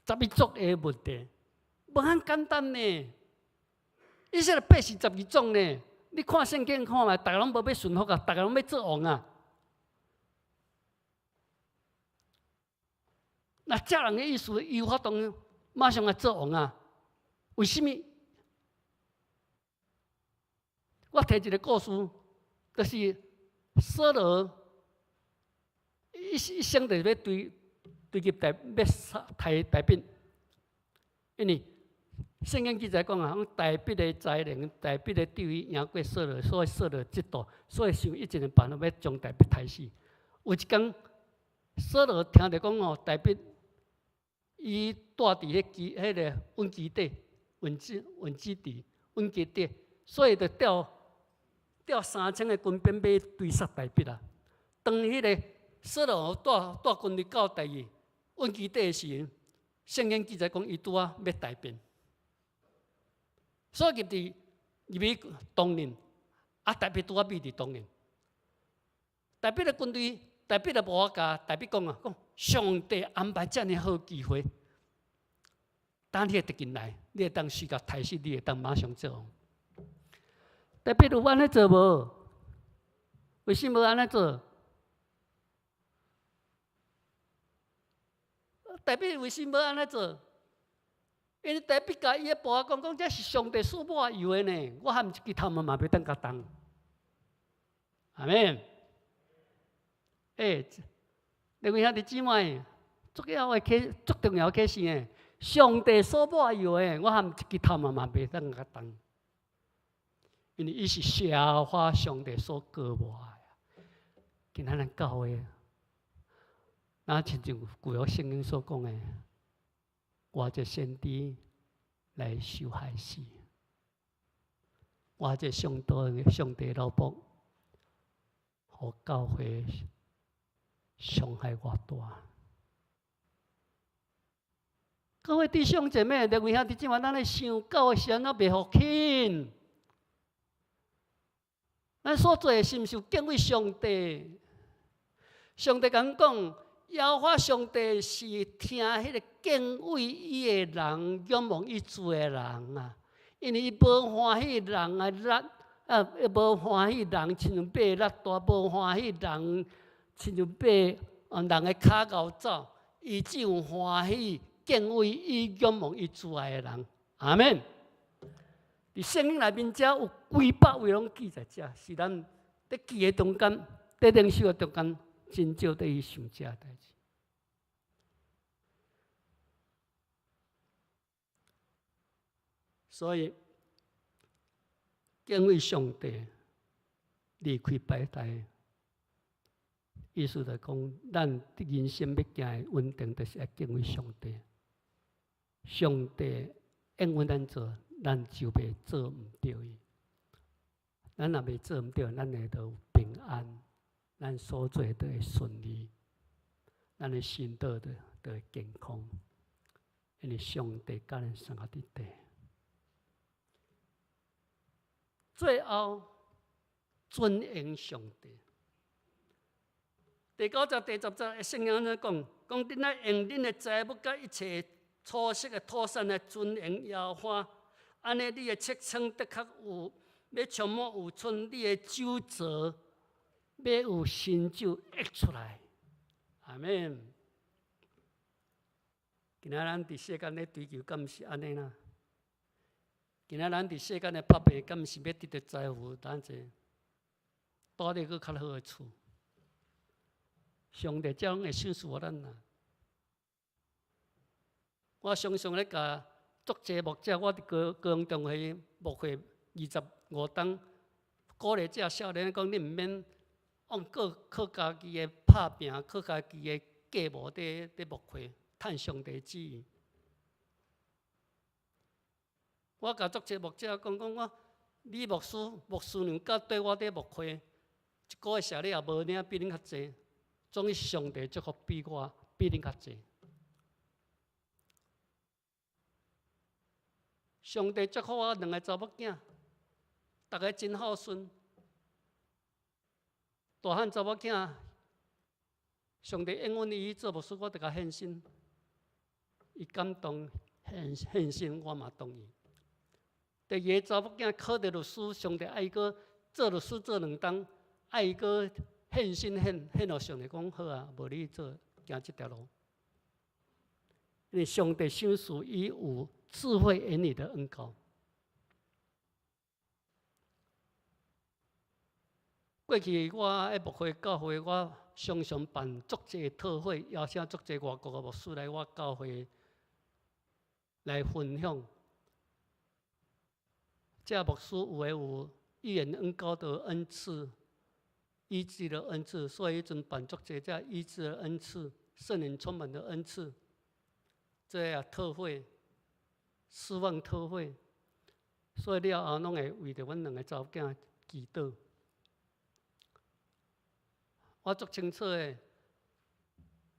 Speaker 4: 11族的問題，無遐簡單呢。以色列百姓12種呢，你看聖經看覓，逐个攏無欲順服啊，逐个攏欲做王啊。那這人的意思，伊有法度馬上來做王啊？為啥物？我提一个故事，就是掃羅一一生就是欲追追入大欲殺刣大衛，因為聖經記載講啊，講大衛的才能、大衛的智慧贏過掃羅，所以掃羅嫉妒，所以想一切的辦法欲將大衛刣死。有一工，掃羅聽著講哦，大衛伊住佇彼基彼个隱基底、隱基隱基地、隱基底，所以就調調3000个軍兵欲追殺大衛啊。當彼个掃羅帶帶軍隊到第二隱基底的時陣，聖經記載講伊拄仔欲大便。所以入佇入去東面，啊，大衛拄仔覕佇東面。大衛的軍隊，大衛的無共大衛講啊，講上帝安排遮爾好機會，等彼个敵人來，你會當死共刣死，你會當馬上做王。大衛有按呢做無？為啥無按呢做？大衛為啥無按呢做？因為大衛共伊的部下講講，這是上帝所抹油的呢，我含一支頭毛嘛袂當共動。阿們。欸，各位兄弟姊妹，足要的啟，足重要啟示的，上帝所抹油的，我含一支頭毛嘛袂當共動。因為伊是耶和華上帝所膏抹的。今仔咱教會，若親像舊約聖經所講的，偌濟先知來受害死，偌濟上帝上帝奴僕，予教會傷害偌大。各位弟兄姐妹，各位兄弟姊妹，咱咧想教會是按怎袂予輕？咱所做的是毋是有敬畏上帝？上帝共講，耶和華上帝是聽彼个敬畏伊的人，仰望伊主的人啊。因為伊無歡喜人的力，啊，無歡喜人親像馬力大，無歡喜人親像馬，人的跤𠢕走。伊只有歡喜敬畏伊、仰望伊主愛的人。阿們。佇聖經內面，遮有幾百位攏記載遮，是咱佇記的中間，佇靈修的中間，真少佇去想這代誌。所以，敬畏上帝，離開拜台，意思就講，咱人生欲行的穩定，就是愛敬畏上帝。上帝應允咱做，咱就袂做毋著伊。咱若袂做毋著，咱會得平安，咱所做都會順利，咱的身體都會健康，因為上帝佮咱相佮佇底。最後，尊榮上帝。第九節、第十節的聖經按怎講？講恁愛用恁的財物佮一切粗色的土產來尊榮耶和華，按呢你的尺倉的確有欲充滿有春，你的酒槽欲有新酒溢出來。阿們。今仔咱佇世間咧追求，敢毋是按呢啦？今仔咱佇世間咧拍拼，敢毋是欲得著財富，等者住佇閣較好的厝？上帝這攏會賞賜予咱啦。我常常咧共足濟牧者，我佇高高雄中會牧會25冬，鼓勵這少年講，你毋免往靠靠家己的拍拚，靠家己的計謀佇牧會，趁上帝旨意。我共足濟牧者講講我，李牧師、牧師娘佮對我佇牧會，一個月謝禮也無領比恁較濟，總之上帝祝福比我比恁較濟。上帝祝福我兩個查某囝，逐个真孝順。大漢查某囝，上帝應允伊做牧師，我就共獻身。伊感動獻獻身，我嘛同意。第二个查某囝考著律師，上帝愛伊閣做律師做2冬，愛伊閣獻身獻獻予上帝，講好啊，無你做行這條路。因為上帝賞賜伊有智慧言語的恩膏。過去我喺牧會教會，我常常辦足濟特會，邀請足濟外國的牧師來我教會來分享。這牧師有的有預言恩膏的恩賜、醫治的恩賜，所以彼陣辦足濟這醫治的恩賜、聖靈充滿的恩賜，這個特會、釋放特會，所以了後攏會為著阮兩个查某囝祈禱。我足清楚的，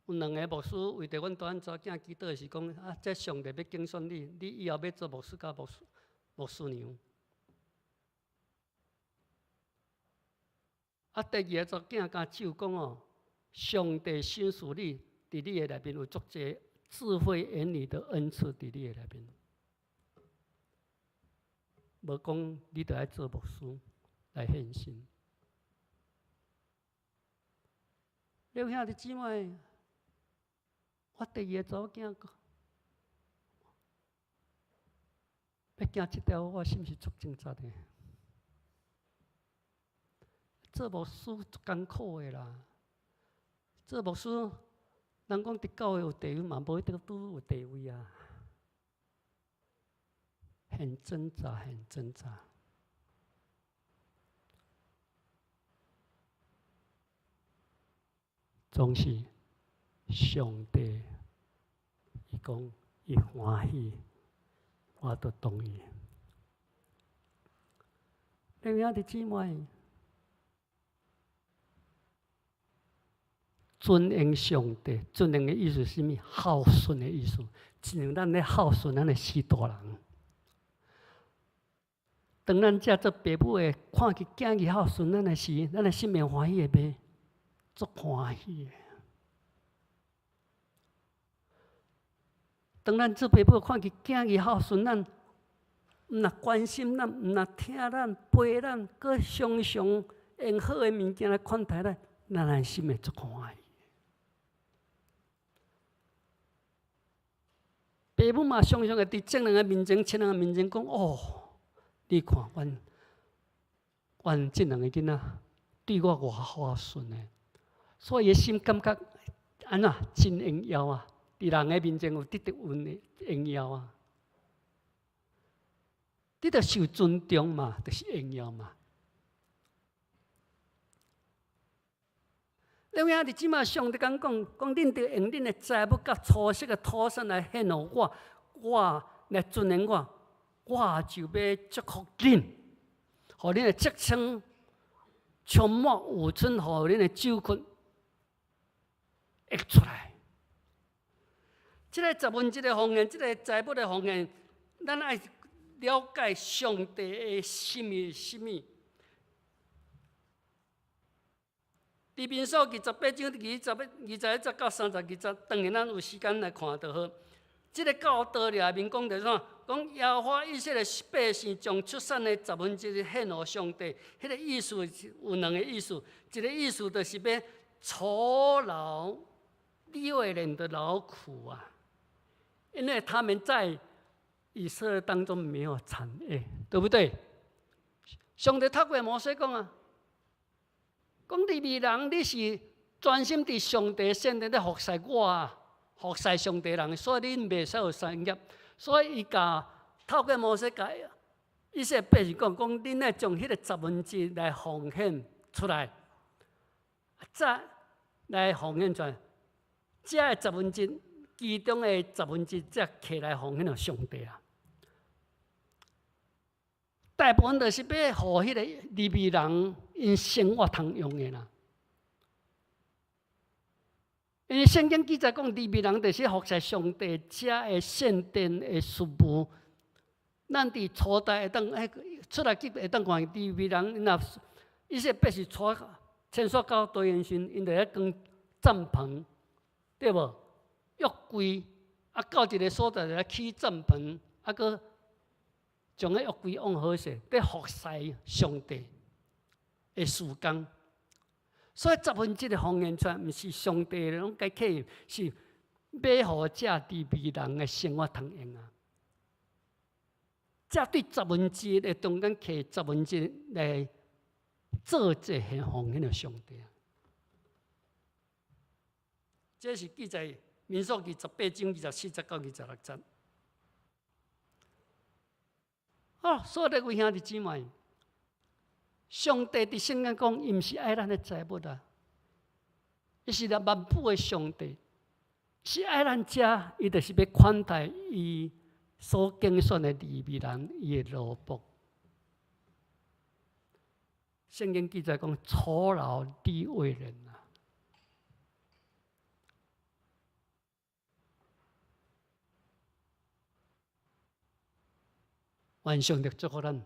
Speaker 4: 有兩个牧師為著阮大漢查某囝祈禱，是講啊，這上帝欲揀選你，你以後欲做牧師佮牧師牧師娘。啊，第二個查某囝共酒講哦，上帝賞賜你，佇你的內面有足濟智慧言語的恩賜，佇你的內面。無講你著愛做牧師來獻身。了兄弟姊妹，我第二個查某囝講，欲行這條，我心是足掙扎的。做牧師足艱苦的啦，做牧師，人講佇教會有地位嘛，無一定拄有地位啊。很掙扎，很掙扎。總是上帝，伊講伊歡喜，我都同意。你兄弟姊妹，尊榮上帝，尊榮的意思是啥物？孝順的意思，親像咱咧孝順咱的序大人。當咱這做爸母的，看見囝兒孝順咱的時，咱的心會歡喜的袂？足歡喜的。當咱做爸母看見囝兒孝順咱，毋若關心咱，毋若疼咱、陪咱，閣常常用好的物件來款待咱，咱的心會足歡喜。爸母嘛，常常會佇眾人的面前、親人的面前講：哦，你看，阮阮這兩个囡仔對我偌孝順的，所以伊心感覺按怎真榮耀啊！佇人的面前有得著阮的榮耀啊！你著受尊重嘛，就是榮耀嘛。了兄弟姊妹，上帝敢講，講恁著用恁的財物佮粗色的土產來獻予我，我來尊榮我，我就欲祝福恁，予恁的職稱充滿有春，予恁的酒庫溢出來。這个十分一的奉獻，這个財物的奉獻，咱愛了解上帝的心意是啥物。佇民數記18章21節到32節，當然咱有時間來看就好。這个教導內面講著啥？講耶和華以色列百姓將出產的十分之一獻予上帝，彼个意思有兩个意思，一个意思就是欲酬勞利未人的勞苦啊，因為他們在以色列當中沒有產業，對不對？上帝透過摩西講啊。講利未人，你是專心佇上帝聖殿咧服侍我啊，服侍上帝人，所以恁袂使有產業。所以伊共透過摩西共以色列百姓講，講恁愛將彼個十分之一來奉獻出來，再來奉獻出來，這个十分之一，其中的十分之一才摕來奉獻予上帝啊。大部分就是欲予彼個利未人𪜶生活通用的啦。因為聖經記載講，利未人就是服侍上帝遮的聖殿的事務。咱佇初代會當，出埃及會當看利未人，若以色列百姓帶牽索到地緣時，𪜶就咧扛帳篷，對無？約櫃啊，到一个所在來起帳篷，啊，閣將彼約櫃放好勢，佇服侍上帝的事工。所以十分之一的奉獻出來，毋是上帝攏該客，是欲予這利未人的生活通用啊。這對十分之一的中間摕十分之一來做這項奉獻予上帝啊。這是記載民數記18章24節到26節。哦，所以各位兄弟姊妹，上帝佇聖經講，伊毋是愛咱的財物啊，伊是咱萬有的上帝，是愛咱遮，伊就是欲款待伊所揀選的利未人，伊的奴僕。聖經記載講，酬勞利未人啊。願上帝祝福咱，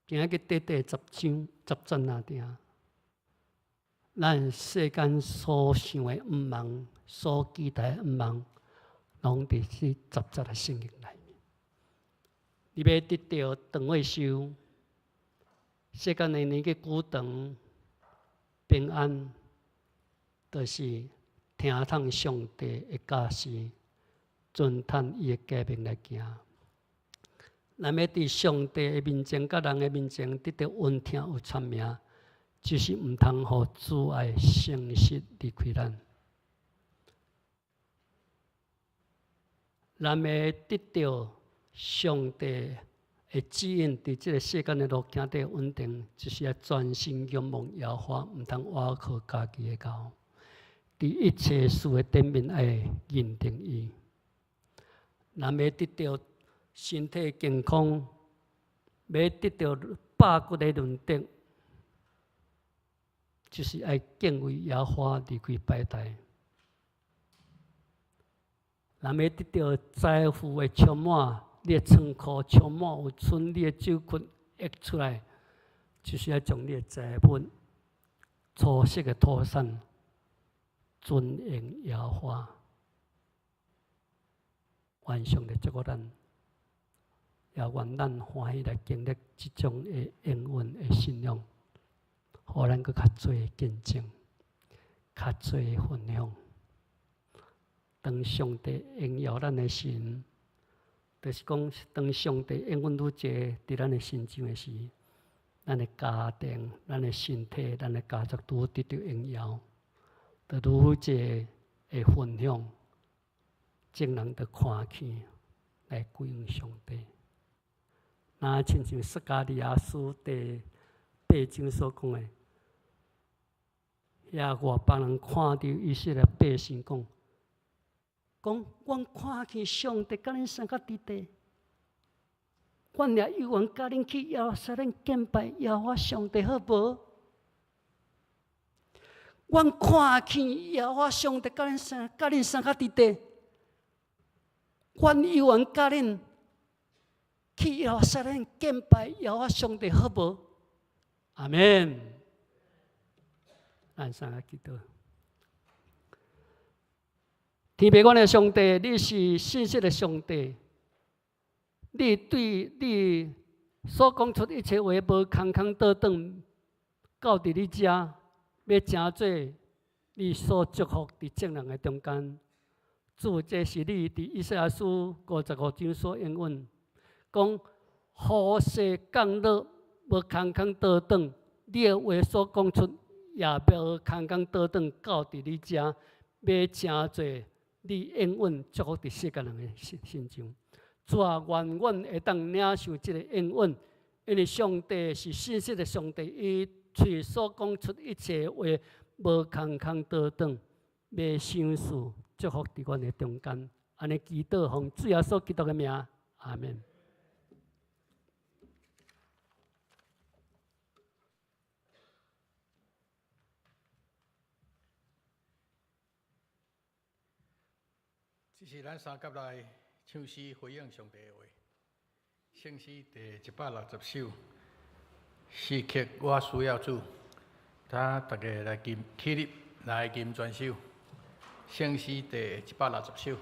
Speaker 4: 今仔日短短十章十節爾爾，咱世間所想的向望，所期待的向望，攏佇這十節的聖經內面。你欲得著長歲壽，世間的年日久長，平安，就是聽從上帝的教示，遵趁伊的誡命來行。咱欲佇上帝的面前，佮人的面前得著恩聽有傳名，就是毋通予主愛誠實離開咱。咱欲得著上帝的指引，佇這个世間的路行得穩定，就是愛專心仰望耶和華，毋通倚靠家己的𠢕。佇一切事的頂面愛認定伊。咱欲得著身體健康，欲得著百骨的潤澤，就是愛敬畏耶和華，離開敗壞。咱欲得著財富的充滿，你的倉庫充滿有春，你的酒庫溢出來，就是愛將你的財物粗細的土產尊榮耶和華。願上帝祝福咱，也願咱歡喜來經歷這種的應允的信仰，予咱閣較濟見證，較濟分享。當上帝榮耀咱的神，就是講當上帝應允愈濟佇咱的身上的時，咱的家庭、咱的身體、咱的家族都得著榮耀，就愈濟的分享，眾人就看見來歸向上帝。若親像撒迦利亞書第八章所講的，遐外邦人看著以色列百姓講。講，阮看見上帝佮恁相佮佇地，阮也有緣佮恁去耶路撒冷敬拜耶和華上帝，好無？阮看見耶和華上帝佮恁相佮恁相佮佇地，阮有緣佮恁去耶路撒冷敬拜耶和華上帝，好無？阿們。咱三个祈禱。天父，阮的上帝，你是信實的上帝。你對你所講出一切話，無空空倒轉，到佇你遮，欲成做你所祝福佇眾人的中間。主，這是你佇以賽亞書55章所應允，講雨勢降落，無空空倒轉，你的話所講出，也無空空倒轉，到佇你遮，欲成做。你應允祝福佇世間人的身身上。主啊，願阮會當領受這个應允，因為上帝是信實的上帝，伊喙所講出一切話，無空空倒轉，欲賞賜祝福佇阮的中間。按呢祈禱，奉主耶穌基督的名，阿門。
Speaker 3: 這是咱三甲來唱詩回應上帝的話，聖詩第160首，時刻我需要主，請大家來吟起立來吟全首，聖詩第160首。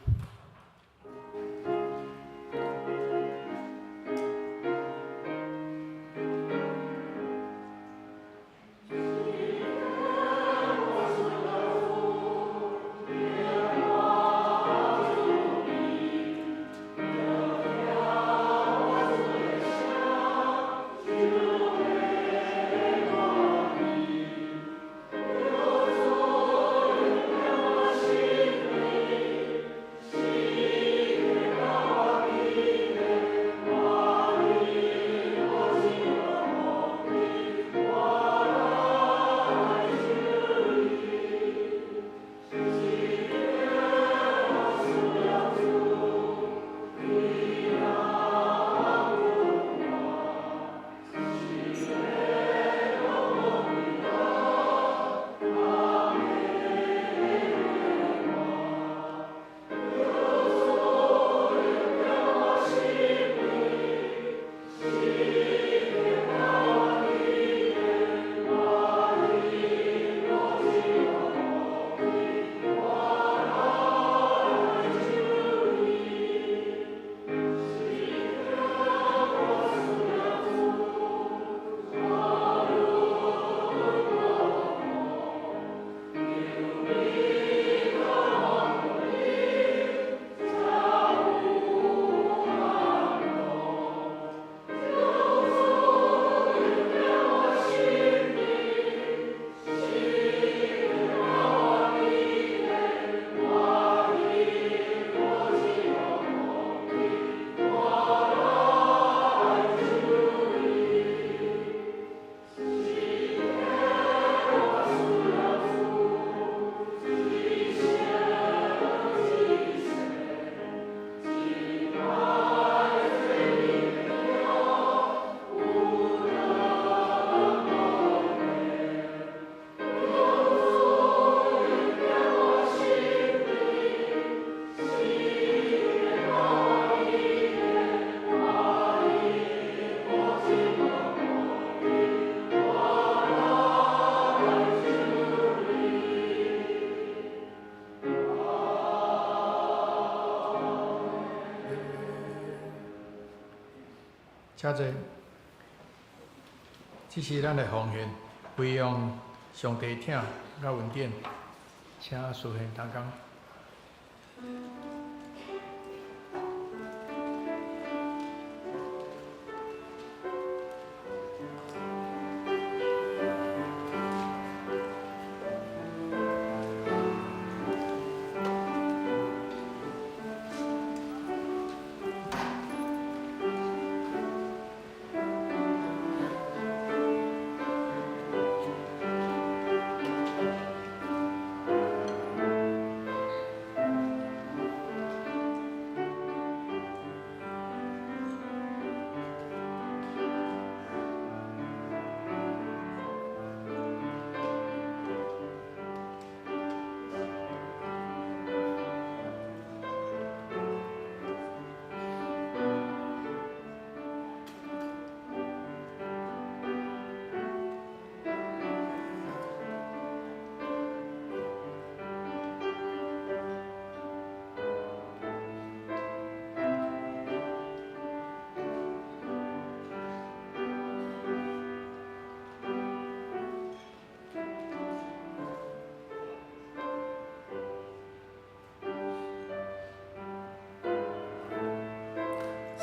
Speaker 3: 請坐。這是咱的奉獻，回應上帝疼佮恩典，請師兄同工。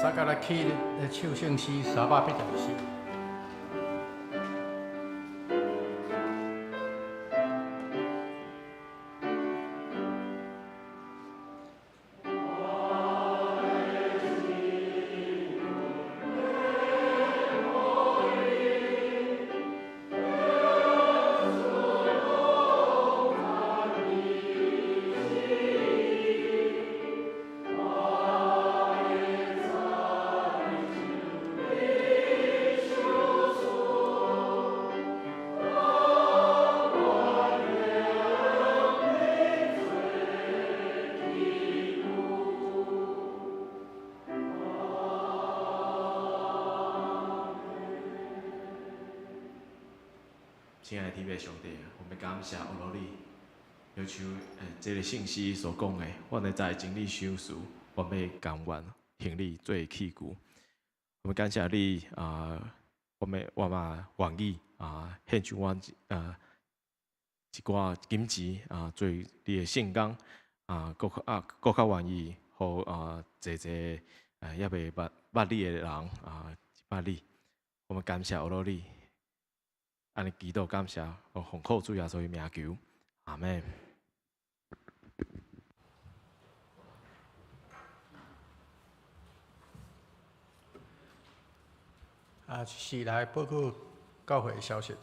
Speaker 3: 三甲來起來唱聖詩382首。
Speaker 1: 親愛的天父上帝，我們感謝阿羅你，親像這个聖詩所講的，阮會知經你賞賜，阮欲甘願行你做器具。我們感謝你啊，我們我嘛願意啊獻上阮啊一寡金錢啊做你的聖工啊，閣較啊閣較願意予啊濟濟啊猶未捌捌你的人啊捌你。我們感謝阿羅你。按呢祈禱感謝，我奉靠主耶穌的名求，阿們。
Speaker 3: 啊，是來報告教會的消息。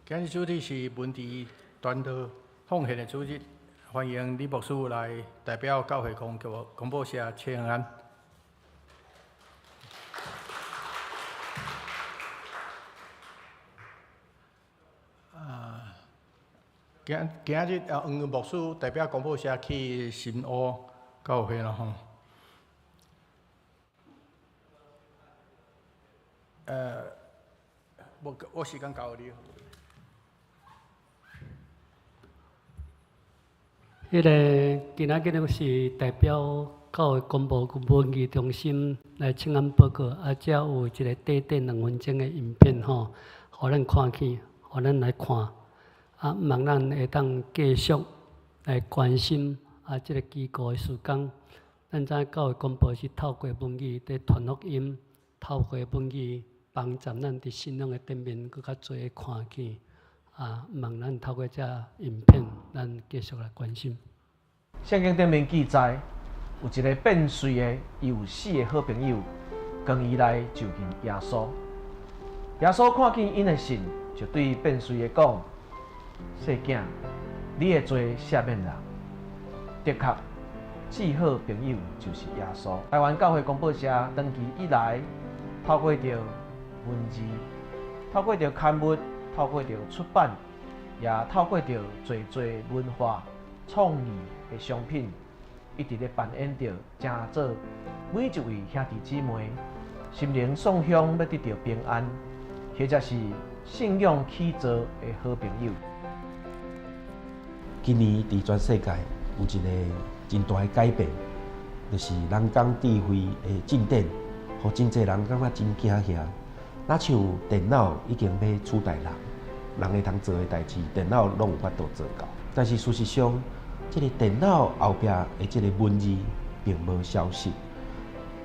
Speaker 3: 今日主題是文字傳道奉獻的主日，歡迎李牧師來代表教會公廣播社請安。啊，今今日啊，黃牧師代表廣播社去新烏教會啦吼。無，我時間交予你。
Speaker 4: 彼个今仔日是代表教會廣播文藝中心來請安報告，啊，遮有一个短短2分鐘的影片吼，予咱看去，予咱來看，啊，望咱會當繼續來關心啊，這个機構的事工。咱知影教會廣播是透過文字佇傳福音，透過文字幫助咱佇信仰的頂面閣較濟看見。啊，望咱透過這影片，咱繼續來關心。
Speaker 5: 聖經頂面記載，有一个變瑞的，伊有四个好朋友，跟伊來就近耶穌。耶穌看見𪜶的信，就對變瑞的講：細囝，你的罪赦免啦。的確，至好朋友就是耶穌。台灣教會公報社長期以來，透過著文字，透過著刊物，透過著出版，也透過著濟濟文化創意的商品，一直咧扮演著成做每一位兄弟姊妹心靈送向欲得著平安，或者是信仰起造的好朋友。
Speaker 6: 今年佇全世界有一個真大的改變，就是人工智慧的進展，予真濟人感覺真驚嚇。若像電腦已經欲取代人，人會通做的代誌，電腦攏有法度做到。但是事實上，這个電腦後壁的這个文字並無消失。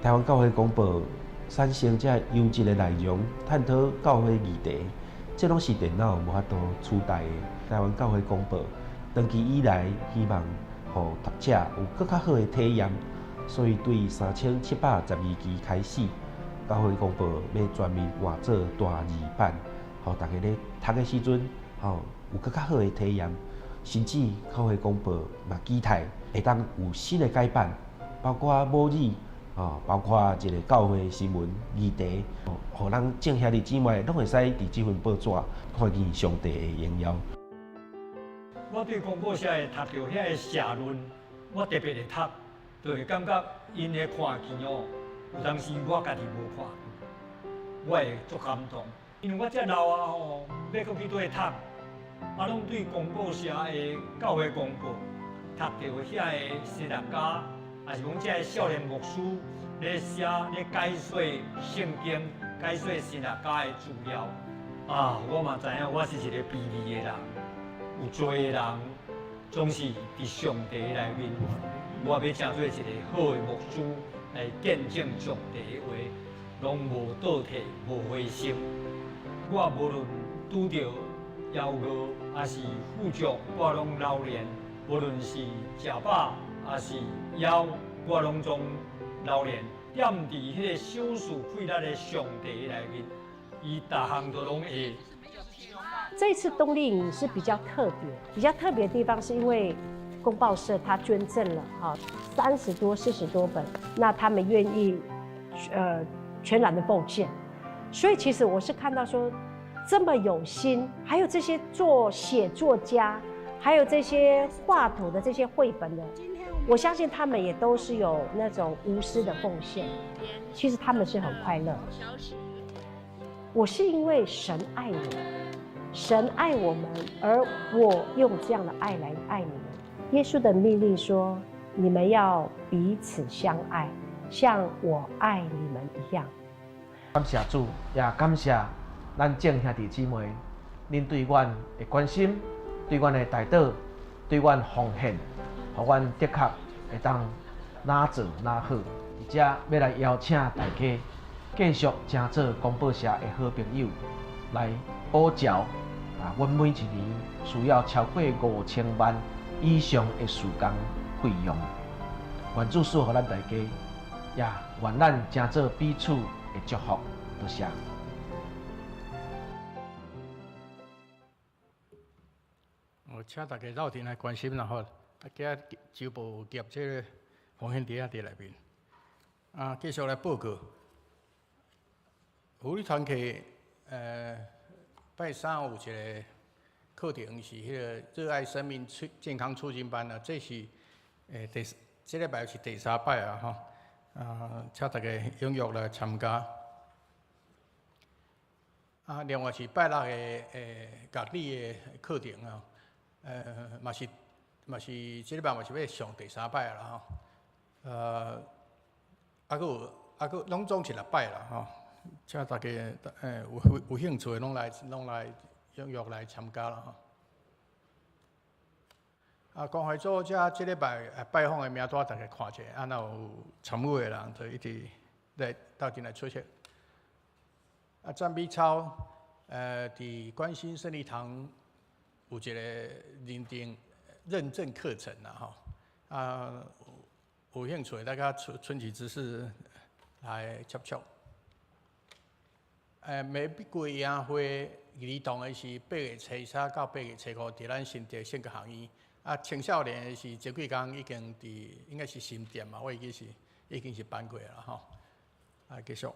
Speaker 6: 台灣教會公報產生這優質的內容，探討教會議題，這攏是電腦無法度取代的。台灣教會公報長期以來希望予讀者有閣較好的體驗，所以對3712期開始，教會公報欲全面換做大字版，予大家咧讀的時陣，吼有閣較好的體驗。甚至教會公報嘛期待會當有新的改版，包括母語，吼，包括一個教會新聞議題，予咱眾兄弟姊妹攏會使佇這份報紙看見上帝的榮耀。
Speaker 7: 我對公報社會讀著遐个社論，我特別會讀，就會感覺𪜶的看見哦，有當時我家己無看見，我會足感動，因為我這老啊吼，欲閣去佗位讀，啊，攏對公報社的教會公報讀著遐个神學家，抑是講這个少年牧師咧寫咧解說聖經、解說神學家的資料，啊，我嘛知影我是一個卑微的人，有罪的人總是佇上帝內面，我欲成做一個好的牧師來見證上帝的話，攏無倒退、無灰心。我無論拄著枵餓，抑是富足，我攏流連；無論是食飽，抑是枵，我攏總流連。踮佇彼个賞賜氣力的上帝內面，伊逐項都攏會。
Speaker 8: 這次冬令營是比較特別，比較特別的地方是因為公報社他捐贈了哈30多、40多本，那他們願意全然的奉獻，所以其實我是看到說這麼有心，還有這些做寫作家，還有這些畫圖的這些繪本的，我相信他們也都是有那種無私的奉獻，其實他們是很快樂。我是因為神愛我。神爱我们，而我用这样的爱来爱你们。耶稣的命令说：你们要彼此相爱，像我爱你们一样。
Speaker 5: 感谢主，也感谢咱众兄弟姊妹，恁对阮的关心，对阮的代祷，对阮奉献，予阮的确会当哪做哪好。伫遮欲来邀请大家继续成做公报社的好朋友，来补助啊！阮每一年需要超过5000万以上的事工费用。愿主赐予咱大家，也愿咱成做彼此的祝福。多谢。
Speaker 3: 我请大家斗阵来关心啦吼，啊，今仔周报有夹这个奉献袋仔伫内面。啊，继续来报告。妇女团契，拜三有一个课程是彼个热爱生命促健康促进班啊，这是这礼拜是第三摆啊吼，啊，请大家踊跃来参加。啊，另外是拜六的乐理的课程啊，嘛是这礼拜嘛是欲上第三摆啦吼，啊，阁有拢总是六摆啦吼，请大家有兴趣的拢来踊跃来参加啦吼。啊，关怀组遮这礼拜拜访的名单，大家看一下，啊，若有参与的人，就一直来斗阵来出席。啊，赞美操，伫关心胜利堂有一个认定认证课程啦吼，啊，有兴趣的大家春季知识来接触。玫瑰营会儿童的是8月初三到8月初五，伫咱新竹圣国学院。啊，青少年的是前几工已经伫，应该是新店嘛，我会记是已经是办过啦吼。啊，继续。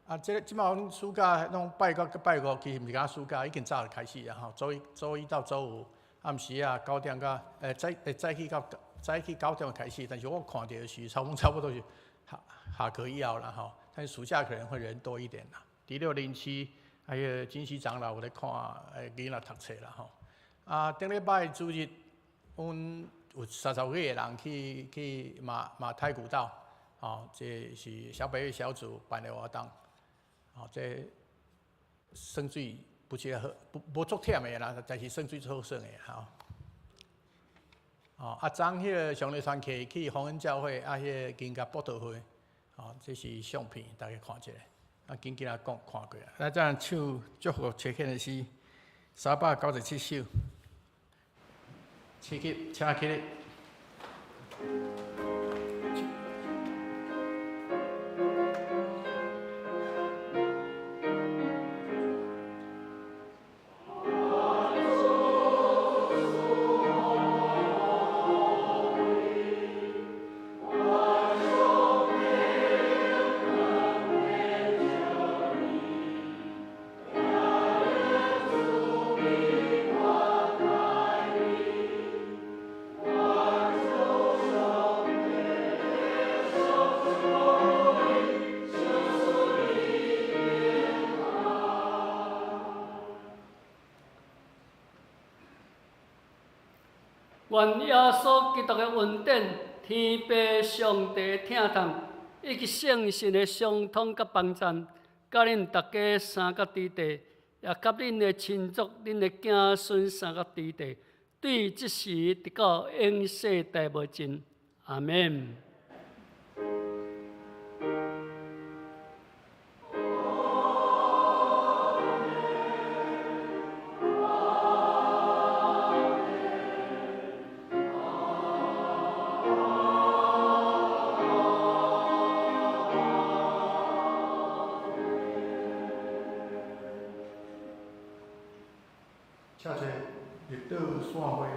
Speaker 3: 啊，这个这摆阮暑假拢拜六拜五，其实毋是讲暑假，已经早就开始啊吼。周一周一到周五暗时啊九点到，早起9点就开始，但是我看著是差不多是下下课以后啦吼。但是暑假可能会人多一点啦。伫六零七，还有金禧长老有咧看，囡仔读册啦吼。啊，顶礼拜主日，阮有30几个人去马马太古道，吼，这是小北小组办的活动，吼，这耍水不是好，不无足忝的啦，但是耍水足好耍的吼。哦，啊，昨彼个上礼团契去丰恩教会，啊，彼个金甲布道会，吼，这是相片，大家看一下。啊，紧紧仔讲看过啊。咱这样唱祝福齐献的诗，397首。起立，请起立。
Speaker 4: 愿耶稣基督的恩典、天父上帝疼痛，以及圣神的相通佮帮赞，佮恁大家三个弟弟，也佮恁的亲族、恁的子孙三个弟弟，对这时直到永世代无尽。阿们。
Speaker 3: 请坐，绿岛散会。